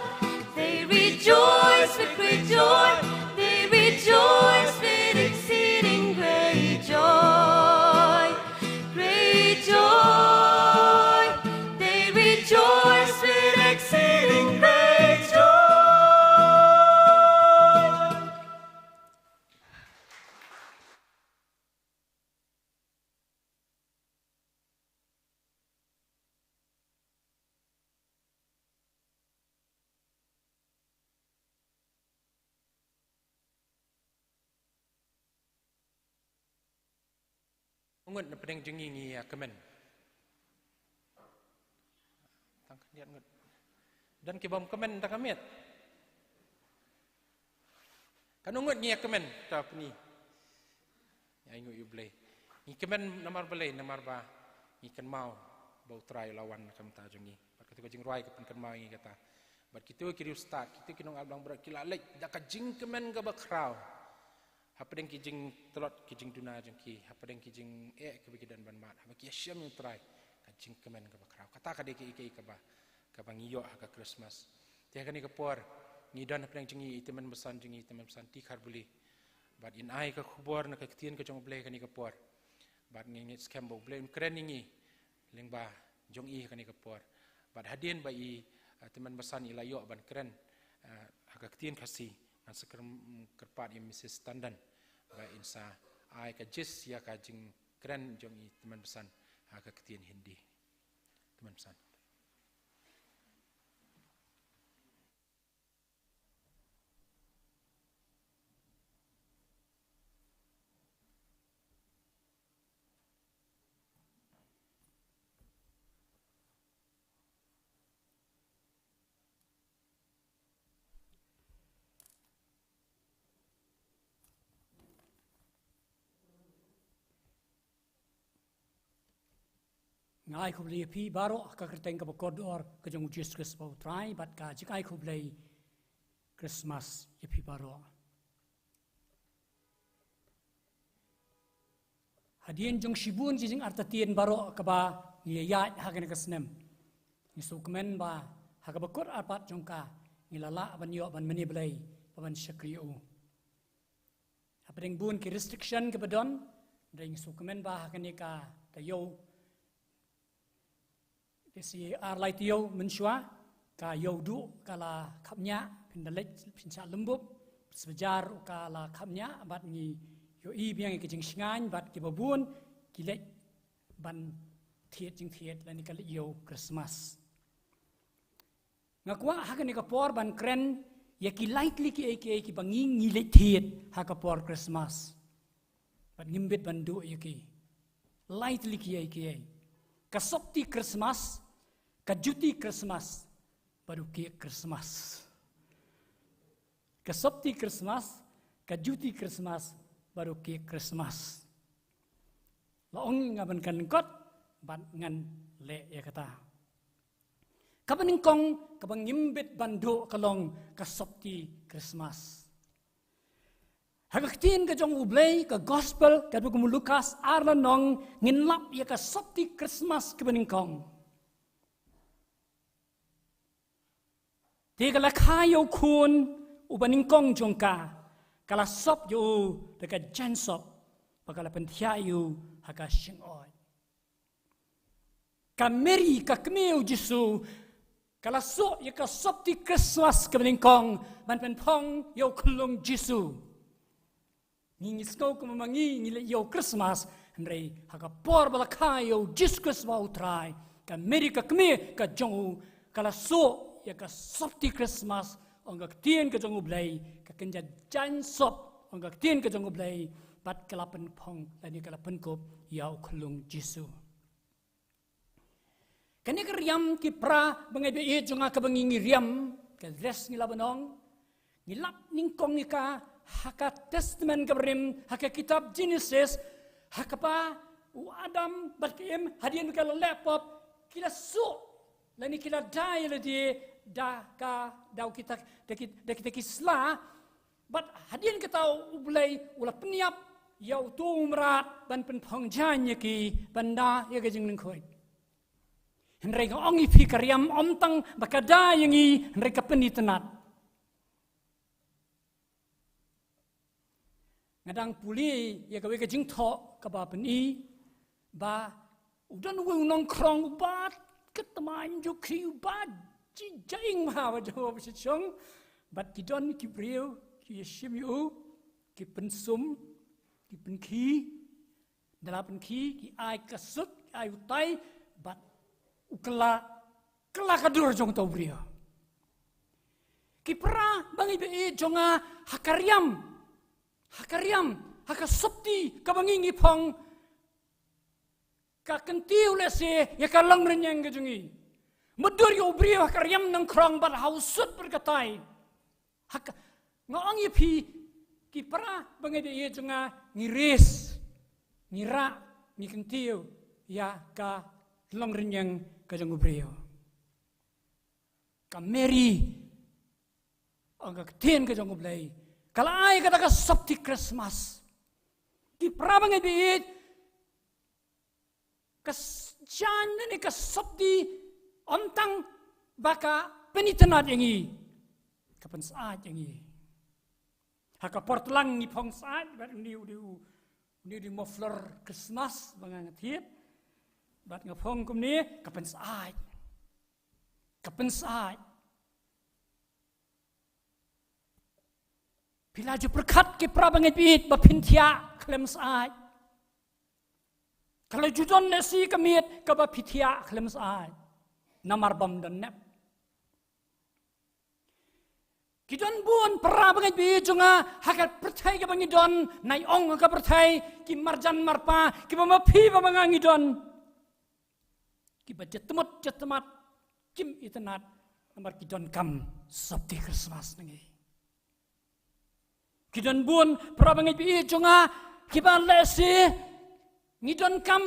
they rejoiced with great joy. They rejoiced with exceeding great joy. Great joy. They rejoice with exceeding great joy. Ngut na pdeng jong ngi ngi ïa kmen. Tang khyndiat ngut. Don ki bym kmen tang ka miet. Katno ngut ngi ïa kmen ta pni. Ïa ngi ïa U Blei. Ngi kmen namar balei, namar ba ngi kynmaw ba U Trai u la wan na ka bynta jong ngi. Bad kito ka jingrwai ka pynkynmaw ïa ngi kata. Bad kito ki riewstad, kito ki nong ar blang baroh ki la leit da ka jingkmen kaba khraw. Hapdeng ki jingtlot, ki jingduna jong ki, hapdeng ki jingeh kiba ki don ban mad, haba ki ïashem ïa U Trai, ka jingkmen kaba khraw. Kata ka dei kaei kaei kaba, kaba ngi ïoh ha ka Christmas. Te ha kane ka por, ngi don hapdeng jong ngi i tymmen basan jong ngi, i tymmen basan T. Kharbuli. Bad in ai ka khubor na ka ktien ka jong U Blei ha kane ka por. Bad ngi ngeit skhem ba U Blei un kren ïa ngi lyngba jong i ha kane ka por. Bad hadien ba i, eh, tymmen basan i la ïoh ban kren, eh, ha ka ktien Khasi, ngan sa kyrm-, kyrpad ïa Missus Tandon ba in sa ai ka jis ïa ka jingkren jong i tymmen basan ha ka ktien Hindi. Tymmen basan. Nga ai khublei ïa phi baroh ha ka kyrteng kaba kordor ka jong U Jisu Khrist ba U Trai, bad ka jingai khublei Christmas ïa phi baroh. Hadien jong shibun ki jingartatien baroh kaba ngi ïaid ha kane ka snem, ngi sngewkmen ba ha kaba kut arpad jong ka ngi la lah ban ïoh ban mane Blei, ba ban shakri ïa u. Hapdeng bun ki restriction kiba don, hynrei ngi sngewkmen ba ha kane ka taïew, te shi ar lai taïew mynshuwa, ka ïew duh ka la khapngiah, phin da leit phin shah lymbup, sbjar ka la khapngiah, bad ngi ïohi biang ïa ki jingshngaiñ, bad kiba bun ki leit ban thied jingthied lane ka leit ïew Christmas. Nga kwah ha kane ka por ban kren ïa ki lai tylli kiei kiei kiba ngi ngi leit thied ha ka por Christmas. Bad ngim bit ban duh ïa ki. Lai tylli kiei kiei. Ka sopti Christmas, ka juti Christmas, bad u kek Christmas. Ka sopti Christmas, ka juti Christmas, bad u kek Christmas. La ong nga ban kren lyngkot, bad ngan leh ïa kata. Kaba nyngkong, kaba ngim bit ban duh ka long ka sopti Christmas. Ha ka ktien ka jong U Blei, ka gospel, katba kum u Lukas ar lynnong, ngin lap ïa ka sopti Christmas kaba nyngkong. Te ka la kha ïa u khun uba nyngkong jong ka, ka la sop ïa u da ka jaiñsop, bad ka la pynthiah ïa u ha ka shyngod. Ka Mary, ka kmie u Jisu, ka la suh ïa ka sopti Christmas kaba nyngkong ban pynphong ïa u khyllung Jisu. Ngi ngi sngew kumba ngi ngi leh ïa u Christmas, hynrei ha ka por ba la kha ïa u Jisu Khrist ba u Trai, ka Mary ka kmie ka jong u, ka la suh ïa ka sopti Christmas, ong ka ktien ka jong U Blei, ka kynja jaiñ sop, ong ka ktien ka jong U Blei, bad ka la pynphong, lane ka la pynkup ïa u khyllung Jisu. Kane ka riam ki para bangeit ba ïeit jong nga kaba ngi ngi riam, ka dress ngi la ban ong, ngi lap nyngkong ïa ka ha ka Testament kaba rim, ha ka kitab Genesis, ha kaba u Adam bad ka Im, hadien ba ki la leh pop, ki la suh, lane ki la die ïa lade da ka, da kita, da ki, da kita ki sla, bad hadien kata U Blei u la pynïap ïa uto u mrad ban pynphong jaiñ ïa ki, ban da ïa ka jinglyngkhuid. Hynrei nga ong ïa phi, ka riam ym tang ba ka da ïa ngi, hynrei ka pynitynnad. Nga dang pule ïa kawei ka jingthoh kaba pyni ba u don uwei u nongkhrong uba ka tymmen jong ki uba jingjaing bha ba jong ba shong. Bad ki don ki briew ki ïashim ïa u, ki pynsum, ki pynkhie, da la pynkhie, ki ai ka sut, ki ai utai, bad u kylla, kylla ka dur jong uta u briew. Ki para bangeit ba ïeit jong nga, ha ka riam, ha ka riam, ha ka sopti kaba ngi ngi phong, ka kyntiew lehse ïa ka longrynïeng ka jong ngi. Mutdur ïa u briew ha ka riam nongkhrong bad ha u sut bad ka tai. Ha ka, nga ong ïa phi, ki para bangeit ba ïeit jong nga, ngi rieh, ngi rah, ngi kyntiew ïa ka longrynïeng ka jong u briew. Ka Mary, ong ka ktien ka jong U Blei, ka la ai kata ka sopti Christmas. Ki para bangeit ba ïeit, ka s-, jaiñ ne ka sopti ym tang ba ka pynitynnad ïa ngi, ka pynsyaid ïa ngi. Ha ka por tlang ngi phong syaid, bad une u dei u, une u dei u muffler Christmas ba nga thied. Bad nga phong kumne, ka pynsyaid. Ka pynsyaid. Phi la ju pyrkhat ki para bangeit ba ïeit ba phin thiah khlem syaid? Ka la ju don lehse ka miet kaba phi thiah khlem syaid, namar bym don nep. Ki don bun para bangeit ba ïeit jong nga ha ka pyrthei kaba ngi don, nai ong ha ka pyrthei, ki marjan marpa, kiba ma phi ba ma nga ngi don, kiba jatmut jatmat, kim itynnad, namar ki donkam sopti Christmas na ngi. Ki don bun para bangeit ba ïeit jong nga, kiba lehse ngi donkam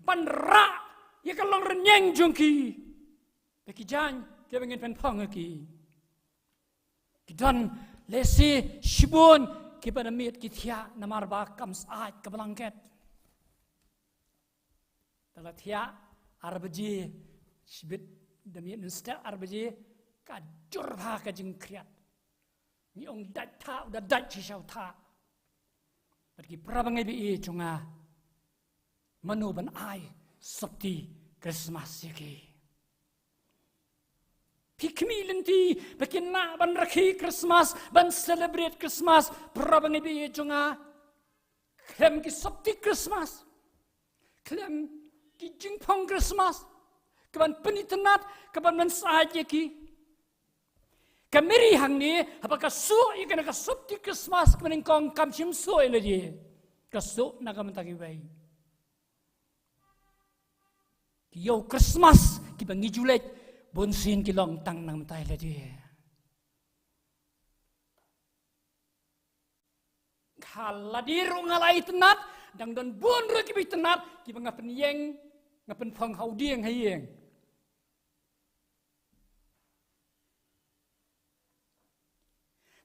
ban rah ïa ka longrynïeng jong ki, ba ki jaiñ kiba ngin pynphong ïa ki. Ki don lehse shibun kiba na miet ki thiah namar ba kam syaid ka blanket. Da la thiah ar baje, shibit da miet mynstep ar baje, ka jur bha ka jingkhriat. Ngi ong dait thah, u da dait shisha u thah. Bad ki para bangeit ba ïeit jong nga, mano ban ai sopti Christmas ïa ki? Phi khmih lynti ba kin lah ban rakhe Christmas, ban celebrate Christmas, para bangeit ba ïeit jong nga, khlem ki sopti Christmas, khlem ki jingphong Christmas kaban pynitynnad, kaban pynsyaid ïa ki. Ka Mary hangne, haba ka suh ïa kane ka sopti Christmas kaba nyngkong, kam shym suh ïa lade. Ka suh na ka bynta kiwei. Ki ïew Christmas kiba ngi ju leit, bunsien ki long tang na ka bynta ïa lade. Ha lade ruh nga la itynnad, dang don bun ruh kiba itynnad, kiba nga pynïeng, nga pynphong ha u dieng ha ïing.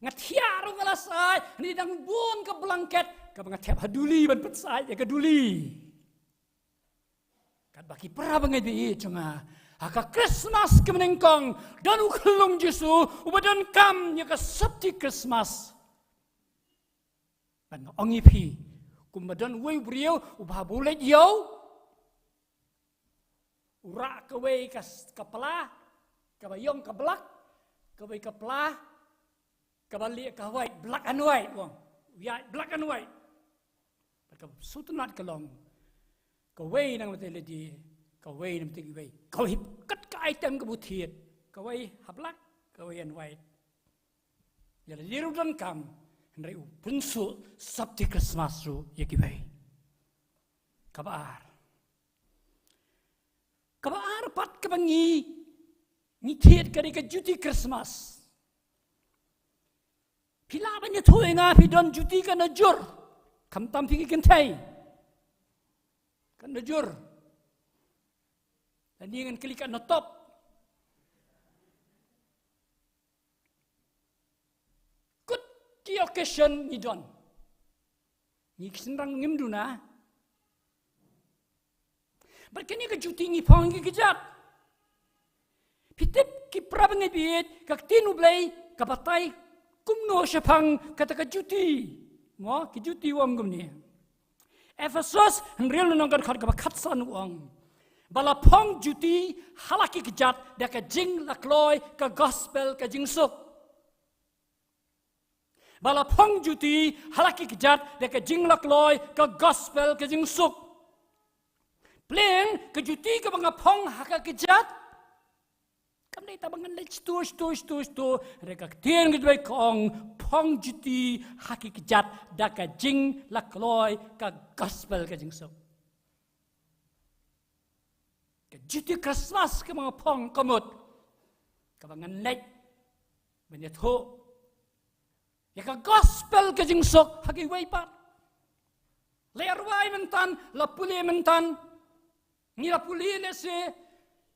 Nga thiah ruh nga la syaid, ngi dang bun ka blanket kaba nga thep ha duli ban pynsyaid ïa ka duli. Katba ki para bangeit ba ïeit jong nga, ha ka Christmas kaba nyngkong, don u khyllung Jisu uba donkam ïa ka sopti Christmas. Bad nga ong ïa phi, kumba don uwei u briew uba haba u leit ïew, u rah kawei ka s-, ka pla kaba ïong ka black, kawei ka pla kaba lieh ka white, black and white, u ong. Ïa black and white. Bad ka sutnat ka long, kawei na bynta lade, kawei na bynta kiwei. Kawei kat ka item kaba thied, kawei ha black, kawei ha white. Ïa lade ruh donkam, hynrei u pynsuh sopti Christmas ruh ïa kiwei. Kaba ar. Kaba ar pat kaba ngi, ngi thied ka dei ka juti Christmas. Phi lah ban ïathuh ïa nga phi don juti katno jur. Khamtam phi ki kynthei. Katno jur. Lane ngan kylli katno top. Kut ki occasion ngi don. Ngi ki shynrang ngim duna. Bad kane ka juti ngi phong ki kjat. Phi tip ki para bangeit, ka ktien U Blei ka batai kumno shaphang kata ka juti. Mo, ki juti u ong kumne. Ephesos hynriew lynnong ka dkhot kaba khatsan u ong, ba la phong juti ha la ki kjat da ka jinglakloi ka gospel ka jingsuk. Ba la phong juti ha la ki kjat da ka jinglakloi ka gospel ka jingsuk. Pleng ka juti kaba nga phong ha ka kjat, kam dei tang ba ngan leit shuh shuh shuh shuh. Re ka ktien ka jubei ka ong, phong juti ha ki kjat da ka jinglakloi ka gospel ka jingsuk. Ka juti Christmas kaba nga phong ka mut kaba ngan leit ban ïathuh ïa ka gospel ka jingsuk ha kiwei pat. La ïa rwai myntan, la pule myntan, ngi la pule lehse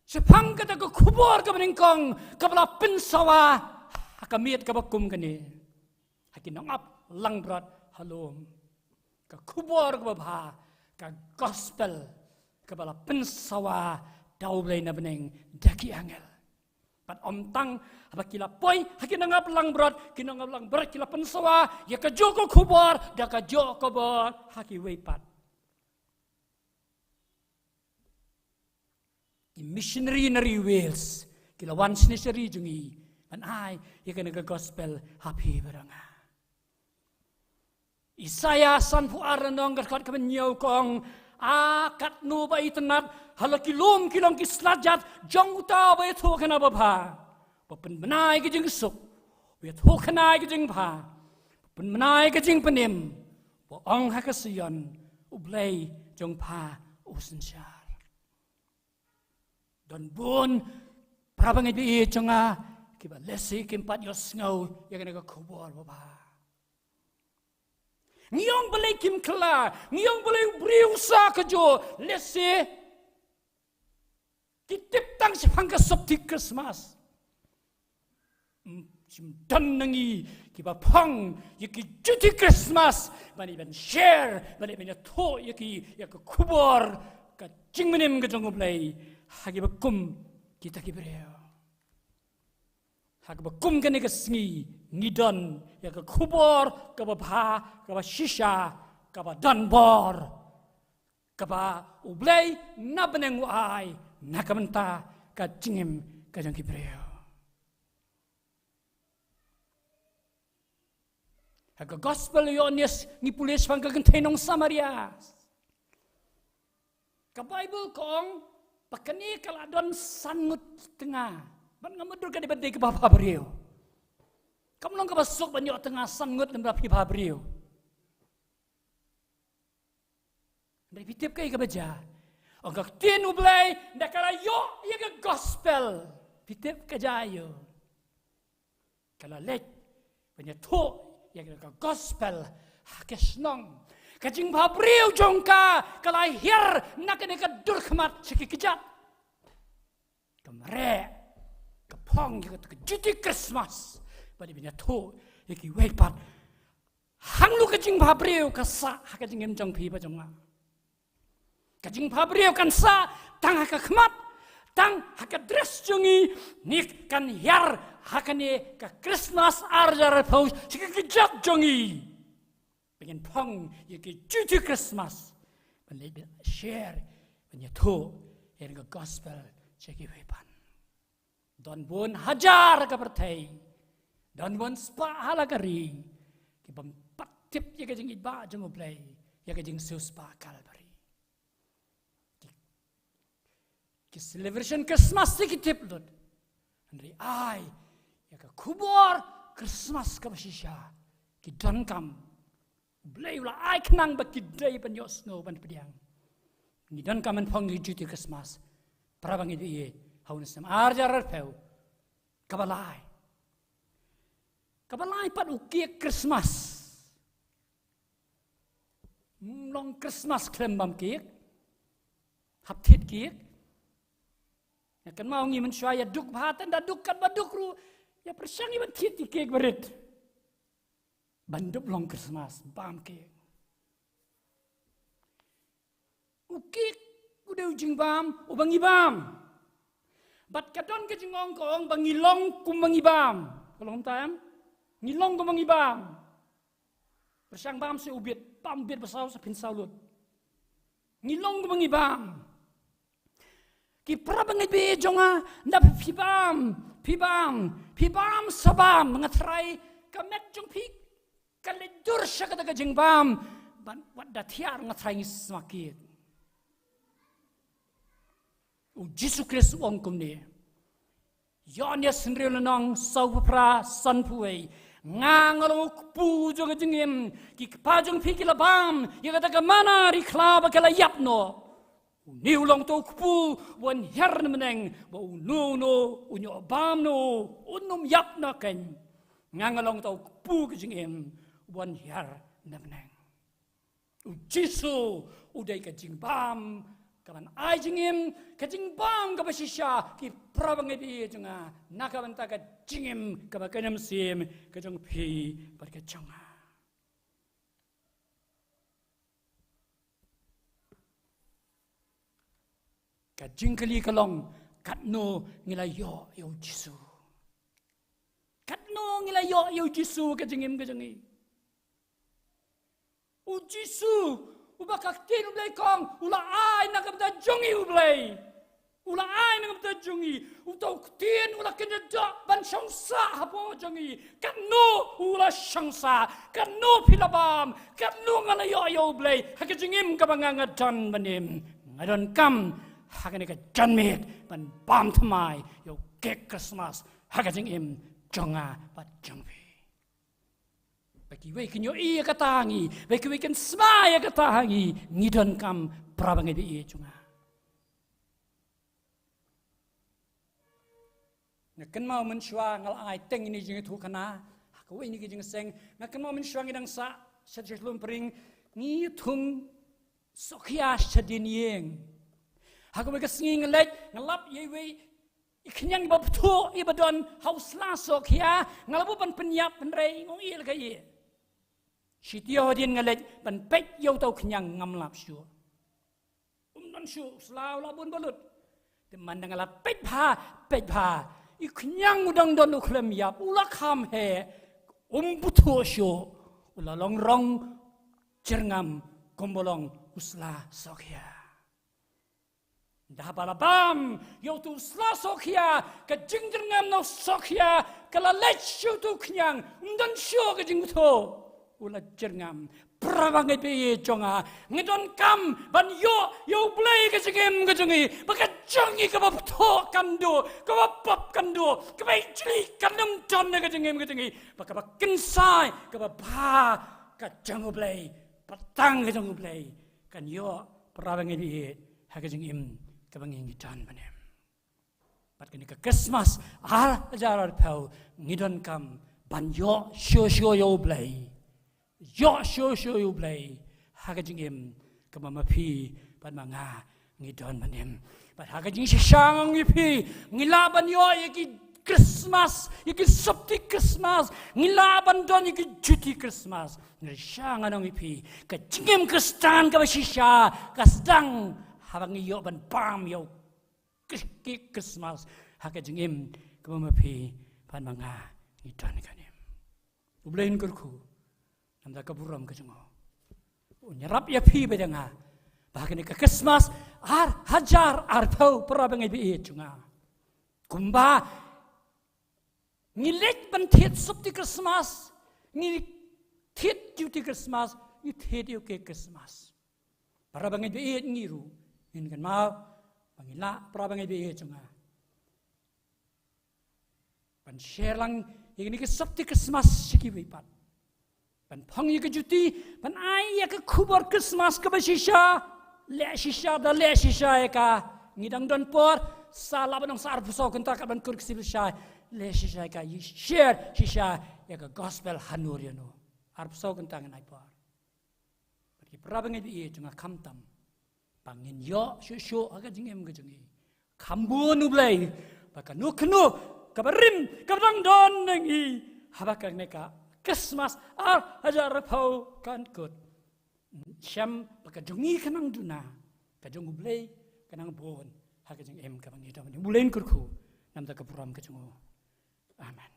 shaphang kata ka khubor kaba nyngkong kaba la pynsawa ha ka miet kaba kum kane. Ha ki nongap langbrot ha lum. Ka khubor kaba bha, ka gospel kaba la pynsawa da U Blei na bneng da ki angel. Bad ym tang haba ki la poi ha ki nongap langbrot, ki nongap langbrot ki la pynsawa ïa kajuh ka khubor da kajuh ka bor ha kiwei pat. Ki missionary na ri Wales ki la wan shane sha ri jong ngi ban ai ïa kane ka gospel ha phi bad nga. Isaïah sanphew ar lynnong ka dkhot kaba hynñiew ka ong, a katno ba itynnad ha la ki lum ki long ki slajat jong uta uba ïathuhkhana babha, ba pynbna ïa ka jingsuk, ba ïathuhkhana ïa ka jingbha, ba pynbna ïa ka jingpynim, ba ong ha ka Sion, U Blei jong pha u synshar. Don bun para bangeit ba ïeit jong nga kiba lehse kim pat ïohsngew ïa kane ka khubor babha. Ngi ong balei kim kylla, ngi ong balei u briew u sah kajuh, lehse ki tip tang shaphang ka sopti Christmas. Shim don na ngi kiba phong ïa ki juti Christmas ban ïa ban share, ban ïa ban ïathuh ïa ki, ïa ka khubor ka jingmynim ka jong U Blei ha kiba kum kita ki briew. Ha kaba kum kane ka sngi ngi don ïa ka khubor kaba bha, kaba shisha, kaba don bor, kaba U Blei na bneng u ai na ka bynta ka jingim ka jong ki briew. Ha ka gospel u Ïoannis ngi pule shaphang ka kynthei nong Samaria. Ka Baibl ka ong ba kane ka la don san ngut tnga. Bad nga mutdur ka dei ban dei kaba bha briew. Kam long kaba suk ban ïoh tnga san ngut lymda phi bha briew. Hynrei phi tip kaei kaba jia? Ong ka ktien U Blei, ynda ka la ïoh ïa ka gospel, phi tip ka jia aïu? Ka la leit ban ïathuh ïa ka gospel ha ki shnong. Ka jingbhabriew jong ka ka la hiar na kane ka dur khmat sha ki kjat. Ka mareh, ka phong ïa ka juti Christmas ban ïa ban ïathuh ïa kiwei pat. Hangno ka jingbhabriew ka sah ha ka jingim jong phi bad jong nga? Ka jingbhabriew kan sah tang ha ka khmat, tang ha ka dress jong ngi, ne kan hiar ha kane ka Christmas ar hajar arphew sha ki kjat jong ngi? Ba ngin phong ïa ki juti Christmas ban leit ban share, ban ïathuh ïa ka gospel sha kiwei pat. Don bun hajar ha ka pyrthei, don bun spah ha la ka ri, ki bym pat tip ïa ka jingïeit ba jong U Blei, ïa ka jingsiewspah Kalbari. Ki, ki celebration Christmas te ki tip lut. Hynrei ai ïa ka khubor Christmas kaba shisha, ki donkam. U Blei u la ai khnang ba ki dei ban ïohsngew ban pdiang. Ngi donkam ban phong ïa ki juti Christmas. Para bangeit ba ïeit, ha une u snem ar hajar arphew. Kaba lai. Kaba lai pat u cake Christmas. Long Christmas khlem bam cake. Hap thied cake. Nga kynmaw ngi mynshuwa ïa duk bha, tang da duk katba duk ruh ïa pyrshang ïa ban thied cake barit. Ban dup long Christmas, bam cake. U cake u dei u jingbam uba ngi bam. Bad ka don ka jingong ka ong ba ngi long kumba ngi bam. Ka long kumta em? Ngi long kumba ngi bam. Pyrshang bam seh u bit, bam bit ba saw sa phin saw lut. Ngi long kumba ngi bam. Ki para bangeit ba ïeit jong nga, nda phi bam, phi bam, phi bam sa bam, nga tharai ka met jong phi ka leit dur sha kata ka jingbam. Ban wat da thiar nga tharai ngi sma cake. U Jisu Khrist u ong kumne. Ïoannis hynriew lynnong, sawphew phra, sanphew wei. Nga nga long u kpu jong ka jingim. Ki kpa jong phi ki la bam ïa kata ka manna ri khlaw ba ka la ïap noh. Une u long uta u kpu uban hiar na bneng, ba uno uno un ïoh bam noh, un ym ïap noh keiñ. Nga nga long uta u kpu ka jingim uban hiar na bneng. U Jisu u dei ka jingbam kaban ai jingim, ka jingbam kaba shisha. Ki para bangeit ba ïeit jong nga, na ka bynta ka jingim kaba kynja mynsiem ka jong phi bad ka jong nga. Ka jingkylli ka long, katno ngi la ïoh ïa u Jisu? Katno ngi la ïoh ïa u Jisu ka jingim ka jong ngi? U Jisu, uba ka ktien U Blei ka ong, u la ai na ka bynta jong ngi U Blei. U la ai na ka bynta jong ngi. Uta u ktien u la kynja doh ban shong sah hapoh jong ngi. Katno u la shong sah, katno phi la bam, katno nga la ïoh ïa U Blei ha ka jingim kaba nga nga don mynne. Nga donkam ha kane ka janmiet ban bam thymmai ïa u cake Christmas ha ka jingim jong nga bad jong phi. Ba kiwei kin ïohi ïa kata ha ngi, ba kiwei kin sma ïa kata ha ngi. Ngi donkam, para bangeit ba ïeit jong nga. Nga kynmaw mynshuwa nga la ai teng ïa kine ki jingïathuhkhana ha kawei na ki jingseng. Nga kynmaw mynshuwa ngi dang sah sha shlem pring, ngi thung sohkhia shadien ïing. Ha kawei ka sngi nga leit, nga lap ïa iwei i khñiang iba bthuh iba don ha u sla sohkhia. Nga la buh ban pynïap, hynrei nga ong ïa la ka ïa. Shi taïew hadien nga leit ban peit ïa uta u khñiang, ngam lap shuh. Um don shuh, u sla u la bun balut. Te man da nga la peit bha, peit bha, i khñiang u dang don u khlem ïap, u la kham heh. Um bthuh shuh, u la long rong jyrngam kumba long u sla sohkhia. Da haba la bam ïa uta u sla sohkhia, ka jingjyrngam na u sohkhia ka la leit sha uta u khñiang. Um don shuh ka jingbthuh, u la jyrngam. Para bangeit ba ïeit jong nga, ngi donkam ban ïoh ïa U Blei ka jingim ka jong ngi, ba ka jong ngi kaba bthuh kan duh, kaba pop kan duh, kaba ijli kan ym don ha ka jingim ka jong ngi, ba kaba kynsai, kaba bha ka jong U Blei, ba tang ka jong U Blei kan ïoh, para bangeit ba ïeit, ha ka jingim kaba ngi ngi don mynne. Bad kane ka Christmas ar hajar arphew ngi donkam ban ïoh shuh shuh ïa U Blei. Ïoh shuh shuh ïa U Blei ha ka jingim kaba ma phi bad ma nga ngi don mynne. Bad ha ka jingshisha nga ong ïa phi, ngi lah ban ïoh ïa ki Christmas, ïa ki sopti Christmas, ngi lah ban don ïa ki juti Christmas. Hynrei shisha ngan ong ïa phi, ka jingim Khristan kaba shisha ka sdang haba ngi ïoh ban bam ïa u Kris-, ki Christmas ha ka jingim kaba ma phi bad ma nga ngi don kane. U Blei un kyrkhu namar ka burom ka jong u. Un ïarap ïa phi bad ïa nga ba ha kane ka Christmas ar hajar arphew, para bangeit ba ïeit jong nga, kumba ngi leit ban thied sopti Christmas, ngi thied ïa u ti Christmas, ngi thied ïa u cake Christmas. Para bangeit ba ïeit, ngi ruh ngin kynmaw ba ngi lah, para bangeit ba ïeit jong nga, ban share lang ïa kine ki sopti Christmas sha kiwei pat, ban phong ïa ka juti, ban ai ïa ka khubor Christmas kaba shisha, leh shisha, da leh shisha ïa ka. Ngi dang don por, sa lah ban ong sa arphew saw kynta kat ban kut ka sibylshai. Leh shisha ïa ka, ïa share shisha ïa ka gospel hano ïano. Arphew saw kynta ngin ai por. Bad ki para bangeit ba ïeit jong nga, khamtam ba ngin ïoh shuh shuh ha ka jingim ka jong ngi, kham bun U Blei, ba kano kano kaba rim kaba dang don na ngi, haba kane ka Christmas ar hajar arphew kan kut, shem ba ka jong ngi ka nang duna, ka jong U Blei ka nang bun ha ka jingim kaba ngi don. U Blei un kyrkhu namar ka burom ka jong u. Amen.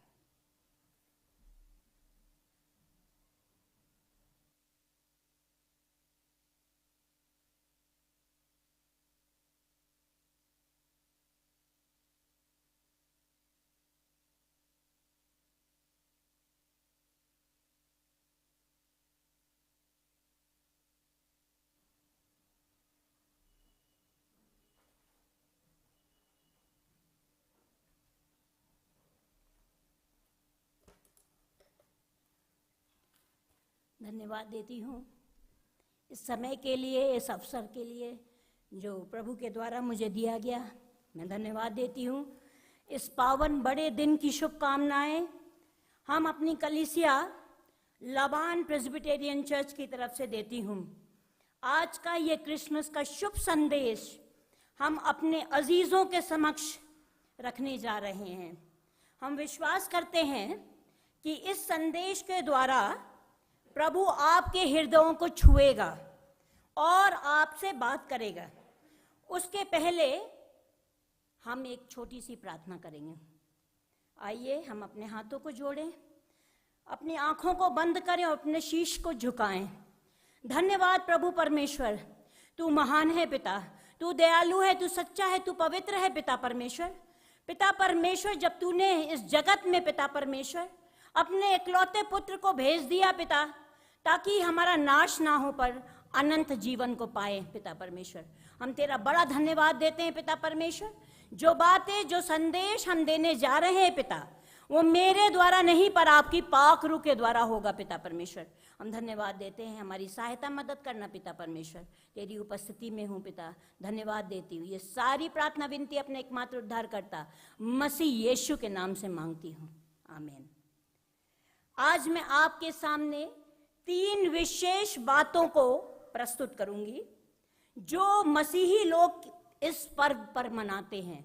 धन्यवाद देती हूँ इस समय के लिए, इस अवसर के लिए जो प्रभु के द्वारा मुझे दिया गया। मैं धन्यवाद देती हूँ इस पावन बड़े दिन की शुभकामनाएं हम अपनी कलीसिया लबान प्रेस्बिटेरियन चर्च की तरफ से देती हूँ। आज का ये क्रिसमस का शुभ संदेश हम अपने अजीजों के समक्ष रखने जा रहे हैं। हम विश्वास करते हैं कि इस संदेश के द्वारा प्रभु आपके हृदयों को छुएगा और आपसे बात करेगा। उसके पहले हम एक छोटी सी प्रार्थना करेंगे। आइए, हम अपने हाथों को जोड़ें, अपनी आंखों को बंद करें और अपने शीश को झुकाएं। धन्यवाद प्रभु परमेश्वर, तू महान है पिता, तू दयालु है, तू सच्चा है, तू पवित्र है पिता परमेश्वर। पिता परमेश्वर, जब तूने इस जगत में पिता परमेश्वर अपने इकलौते पुत्र को भेज दिया पिता, ताकि हमारा नाश ना हो पर अनंत जीवन को पाए पिता परमेश्वर। हम तेरा बड़ा धन्यवाद देते हैं पिता परमेश्वर। जो बातें, जो संदेश हम देने जा रहे हैं पिता, वो मेरे द्वारा नहीं पर आपकी पाक रूह के द्वारा होगा पिता परमेश्वर। हम धन्यवाद देते हैं, हमारी सहायता मदद करना पिता परमेश्वर। तेरी उपस्थिति में हूँ पिता, धन्यवाद देती हूँ। ये सारी प्रार्थना विनती अपने एकमात्र उद्धारकर्ता मसीह यीशु के नाम से मांगती हूँ, आमीन। आज मैं आपके सामने तीन विशेष बातों को प्रस्तुत करूंगी जो मसीही लोग इस पर्व पर मनाते हैं।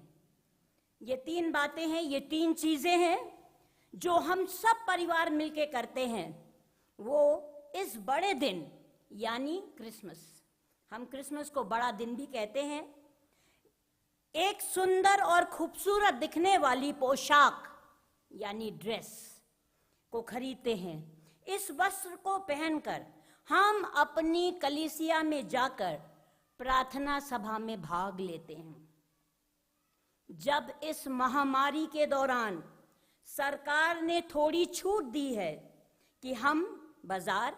ये तीन बातें हैं, ये तीन चीजें हैं जो हम सब परिवार मिलके करते हैं। वो इस बड़े दिन यानी क्रिसमस, हम क्रिसमस को बड़ा दिन भी कहते हैं, एक सुंदर और खूबसूरत दिखने वाली पोशाक यानी ड्रेस को खरीदते हैं। इस वस्त्र को पहनकर हम अपनी कलीसिया में जाकर प्रार्थना सभा में भाग लेते हैं। जब इस महामारी के दौरान सरकार ने थोड़ी छूट दी है कि हम बाजार,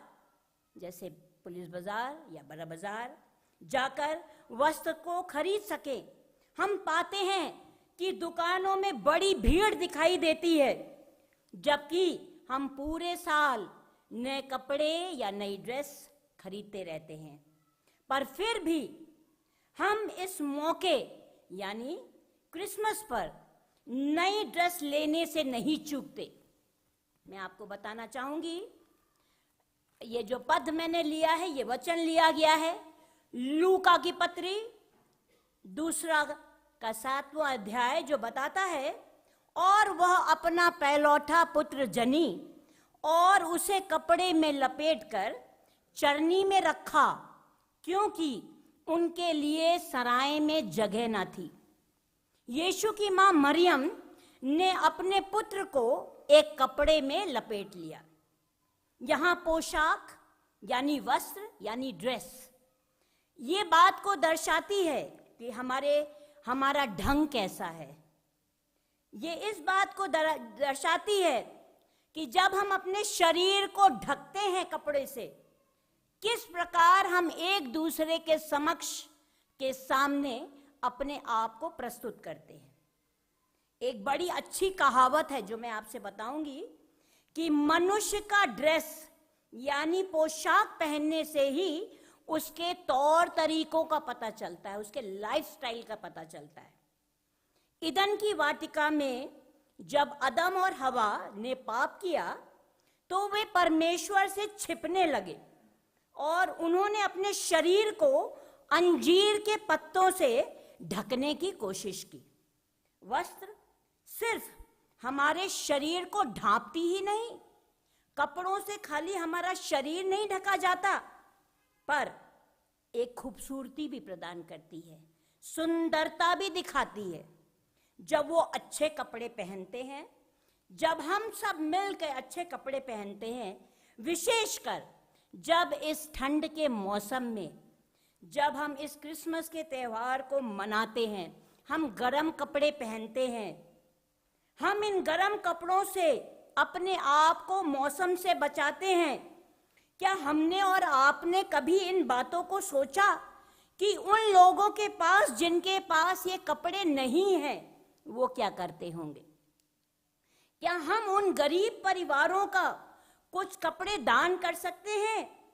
जैसे पुलिस बाजार या बड़ा बाजार, जाकर वस्त्र को खरीद सकें, हम पाते हैं कि दुकानों में बड़ी भीड़ दिखाई देती है, जबकि हम पूरे साल नए कपड़े या नई ड्रेस खरीदते रहते हैं। पर फिर भी हम इस मौके यानी क्रिसमस पर नई ड्रेस लेने से नहीं चूकते। मैं आपको बताना चाहूंगी, ये जो पद मैंने लिया है, ये वचन लिया गया है लूका की पत्री, दूसरा का सातवां अध्याय, जो बताता है, और वह अपना पहलौठा पुत्र जनी और उसे कपड़े में लपेटकर चरनी में रखा, क्योंकि उनके लिए सराय में जगह न थी। यीशु की मां मरियम ने अपने पुत्र को एक कपड़े में लपेट लिया। यहाँ पोशाक यानी वस्त्र यानी ड्रेस ये बात को दर्शाती है कि हमारे, हमारा ढंग कैसा है। ये इस बात को दर-, दर्शाती है कि जब हम अपने शरीर को ढकते हैं कपड़े से, किस प्रकार हम एक दूसरे के समक्ष, के सामने अपने आप को प्रस्तुत करते हैं। एक बड़ी अच्छी कहावत है जो मैं आपसे बताऊंगी कि मनुष्य का ड्रेस यानी पोशाक पहनने से ही उसके तौर तरीकों का पता चलता है, उसके लाइफस्टाइल का पता चलता है। ईदन की वाटिका में जब अदम और हवा ने पाप किया, तो वे परमेश्वर से छिपने लगे और उन्होंने अपने शरीर को अंजीर के पत्तों से ढकने की कोशिश की। वस्त्र सिर्फ हमारे शरीर को ढांपती ही नहीं, कपड़ों से खाली हमारा शरीर नहीं ढका जाता, पर एक खूबसूरती भी प्रदान करती है, सुंदरता भी दिखाती है। जब वो अच्छे कपड़े पहनते हैं, जब हम सब मिलकर अच्छे कपड़े पहनते हैं, विशेषकर जब इस ठंड के मौसम में, जब हम इस क्रिसमस के त्यौहार को मनाते हैं, हम गरम कपड़े पहनते हैं, हम इन गरम कपड़ों से अपने आप को मौसम से बचाते हैं। क्या हमने और आपने कभी इन बातों को सोचा कि उन लोगों के पास, जिनके पास ये कपड़े नहीं हैं, वो क्या करते होंगे? क्या हम उन गरीब परिवारों का कुछ कपड़े दान कर सकते हैं?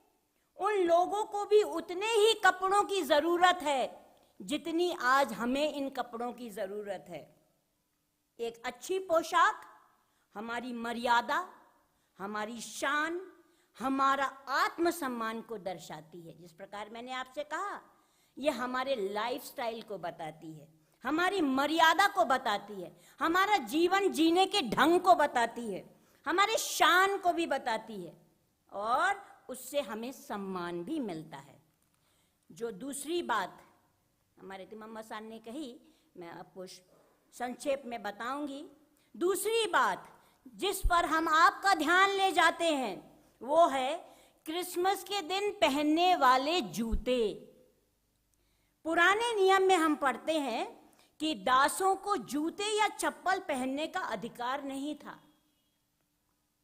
उन लोगों को भी उतने ही कपड़ों की जरूरत है जितनी आज हमें इन कपड़ों की जरूरत है। एक अच्छी पोशाक हमारी मर्यादा, हमारी शान, हमारा आत्मसम्मान को दर्शाती है। जिस प्रकार मैंने आपसे कहा, ये हमारे लाइफस्टाइल को बताती है, हमारी मर्यादा को बताती है, हमारा जीवन जीने के ढंग को बताती है, हमारे शान को भी बताती है और उससे हमें सम्मान भी मिलता है। जो दूसरी बात हमारे तिमम मसान ने कही, मैं आपको श-, संक्षेप में बताऊंगी। दूसरी बात जिस पर हम आपका ध्यान ले जाते हैं, वो है क्रिसमस के दिन पहनने वाले जूते। पुराने नियम में हम पढ़ते हैं कि दासों को जूते या चप्पल पहनने का अधिकार नहीं था।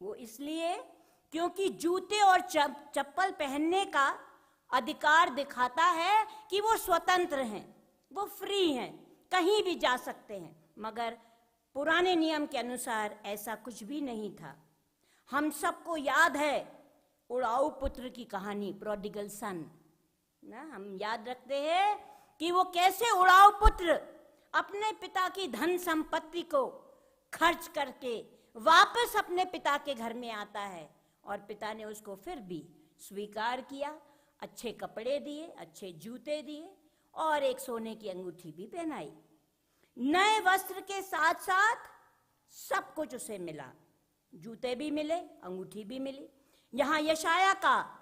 वो इसलिए क्योंकि जूते और चप-, चप्पल पहनने का अधिकार दिखाता है कि वो स्वतंत्र हैं, वो फ्री हैं, कहीं भी जा सकते हैं। मगर पुराने नियम के अनुसार ऐसा कुछ भी नहीं था। हम सबको याद है उड़ाऊ पुत्र की कहानी, प्रोडिगल सन। ना, हम याद रखते हैं कि वो कैसे उड़ाऊ पुत्र अपने पिता की धन संपत्ति को खर्च करके वापस अपने पिता के घर में आता है और पिता ने उसको फिर भी स्वीकार किया, अच्छे कपड़े दिए, अच्छे जूते दिए और एक सोने की अंगूठी भी पहनाई। नए वस्त्र के साथ साथ सब कुछ उसे मिला, जूते भी मिले, अंगूठी भी मिली। यहाँ यशायाह का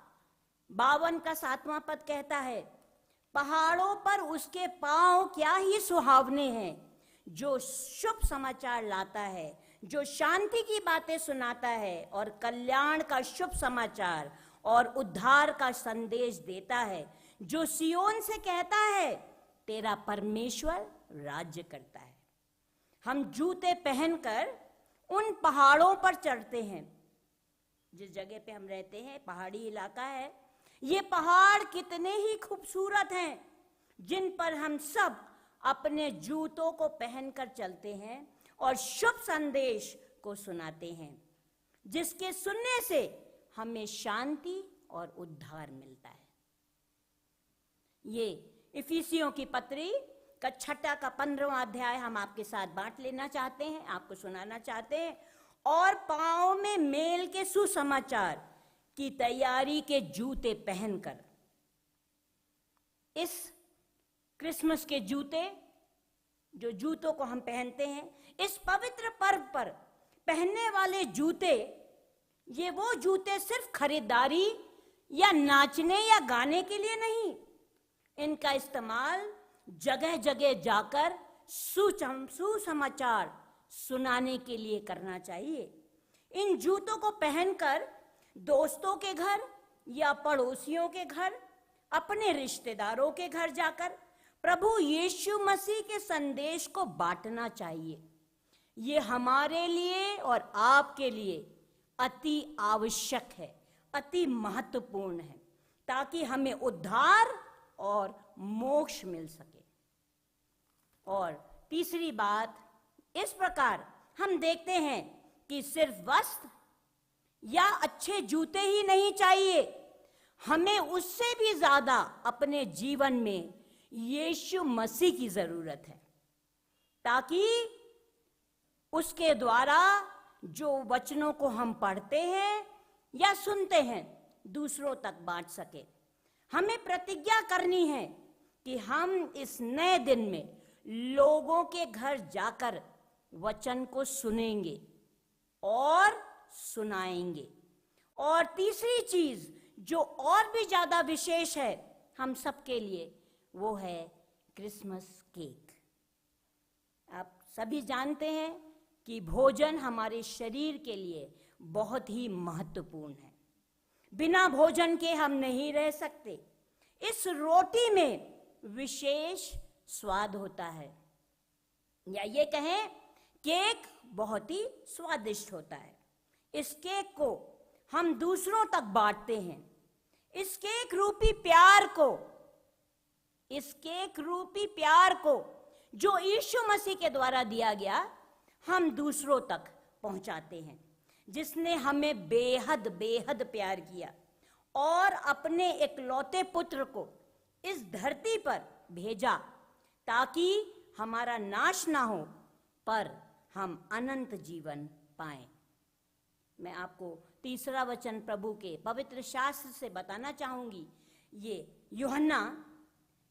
बावन का सातवां पद कहता है, पहाड़ों पर उसके पांव क्या ही सुहावने हैं, जो शुभ समाचार लाता है, जो शांति की बातें सुनाता है और कल्याण का शुभ समाचार और उद्धार का संदेश देता है, जो सियोन से कहता है, तेरा परमेश्वर राज्य करता है। हम जूते पहनकर उन पहाड़ों पर चढ़ते हैं। जिस जगह पे हम रहते हैं, पहाड़ी इलाका है, ये पहाड़ कितने ही खूबसूरत हैं, जिन पर हम सब अपने जूतों को पहनकर चलते हैं और शुभ संदेश को सुनाते हैं, जिसके सुनने से हमें शांति और उद्धार मिलता है। ये इफिसियों की पत्री का छठा का पंद्रहवाँ अध्याय हम आपके साथ बांट लेना चाहते हैं, आपको सुनाना चाहते हैं। और पाँव में मेल के सुसमाचार की तैयारी के जूते पहनकर, इस क्रिसमस के जूते, जो जूतों को हम पहनते हैं, इस पवित्र पर्व पर पहनने वाले जूते, ये वो जूते सिर्फ खरीदारी या नाचने या गाने के लिए नहीं, इनका इस्तेमाल जगह-जगह जाकर सुचम-, सुसमाचार सुनाने के लिए करना चाहिए। इन जूतों को पहनकर दोस्तों के घर या पड़ोसियों के घर, अपने रिश्तेदारों के घर जाकर प्रभु यीशु मसीह के संदेश को बांटना चाहिए। ये हमारे लिए और आपके लिए अति आवश्यक है, अति महत्वपूर्ण है, ताकि हमें उद्धार और मोक्ष मिल सके। और तीसरी बात, इस प्रकार हम देखते हैं कि सिर्फ वस्त्र या अच्छे जूते ही नहीं चाहिए, हमें उससे भी ज्यादा अपने जीवन में यीशु मसीह की जरूरत है, ताकि उसके द्वारा जो वचनों को हम पढ़ते हैं या सुनते हैं, दूसरों तक बांट सके। हमें प्रतिज्ञा करनी है कि हम इस नए दिन में लोगों के घर जाकर वचन को सुनेंगे और सुनाएंगे। और तीसरी चीज, जो और भी ज्यादा विशेष है हम सबके लिए, वो है क्रिसमस केक। आप सभी जानते हैं कि भोजन हमारे शरीर के लिए बहुत ही महत्वपूर्ण है। बिना भोजन के हम नहीं रह सकते। इस रोटी में विशेष स्वाद होता है, या ये कहें, केक बहुत ही स्वादिष्ट होता है। इस केक को हम दूसरों तक बांटते हैं। इस केक रूपी प्यार को, इस केक रूपी प्यार को, जो यीशु मसीह के द्वारा दिया गया, हम दूसरों तक पहुंचाते हैं, जिसने हमें बेहद, बेहद प्यार किया और अपने इकलौते पुत्र को इस धरती पर भेजा, ताकि हमारा नाश ना हो, पर हम अनंत जीवन पाएं। मैं आपको तीसरा वचन प्रभु के पवित्र शास्त्र से बताना चाहूंगी। ये यूहन्ना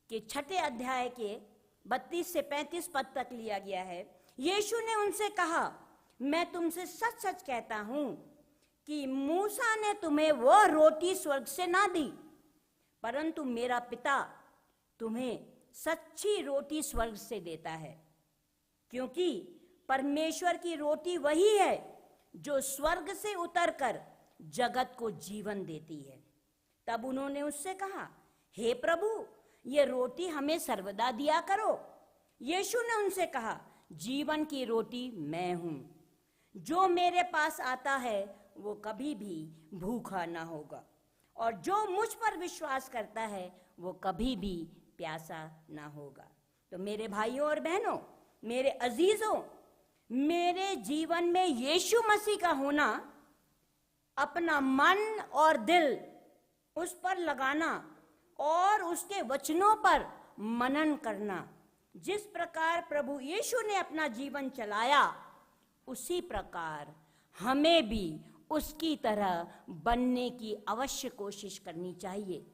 के छठे अध्याय के बत्तीस से पैंतीस पद तक लिया गया है। यीशु ने उनसे कहा, "मैं तुमसे सच-सच कहता हूं कि मूसा ने तुम्हें वह रोटी स्वर्ग से ना दी, परंतु मेरा पिता तुम्हें सच्ची रोटी स्वर्ग से देता है।" क्योंकि परमेश्वर की रोटी वही है जो स्वर्ग से उतरकर जगत को जीवन देती है। तब उन्होंने उससे कहा, "हे प्रभु, ये रोटी हमें सर्वदा दिया करो।" यीशु ने उनसे कहा, "जीवन की रोटी मैं हूं। जो मेरे पास आता है, वो कभी भी भूखा ना होगा, और जो मुझ पर विश्वास करता है, वो कभी भी प्यासा ना होगा।" तो मेरे भाइयों और बहनों, मेरे अजीजों, मेरे जीवन में यीशु मसीह का होना, अपना मन और दिल उस पर लगाना और उसके वचनों पर मनन करना, जिस प्रकार प्रभु यीशु ने अपना जीवन चलाया, उसी प्रकार हमें भी उसकी तरह बनने की अवश्य कोशिश करनी चाहिए।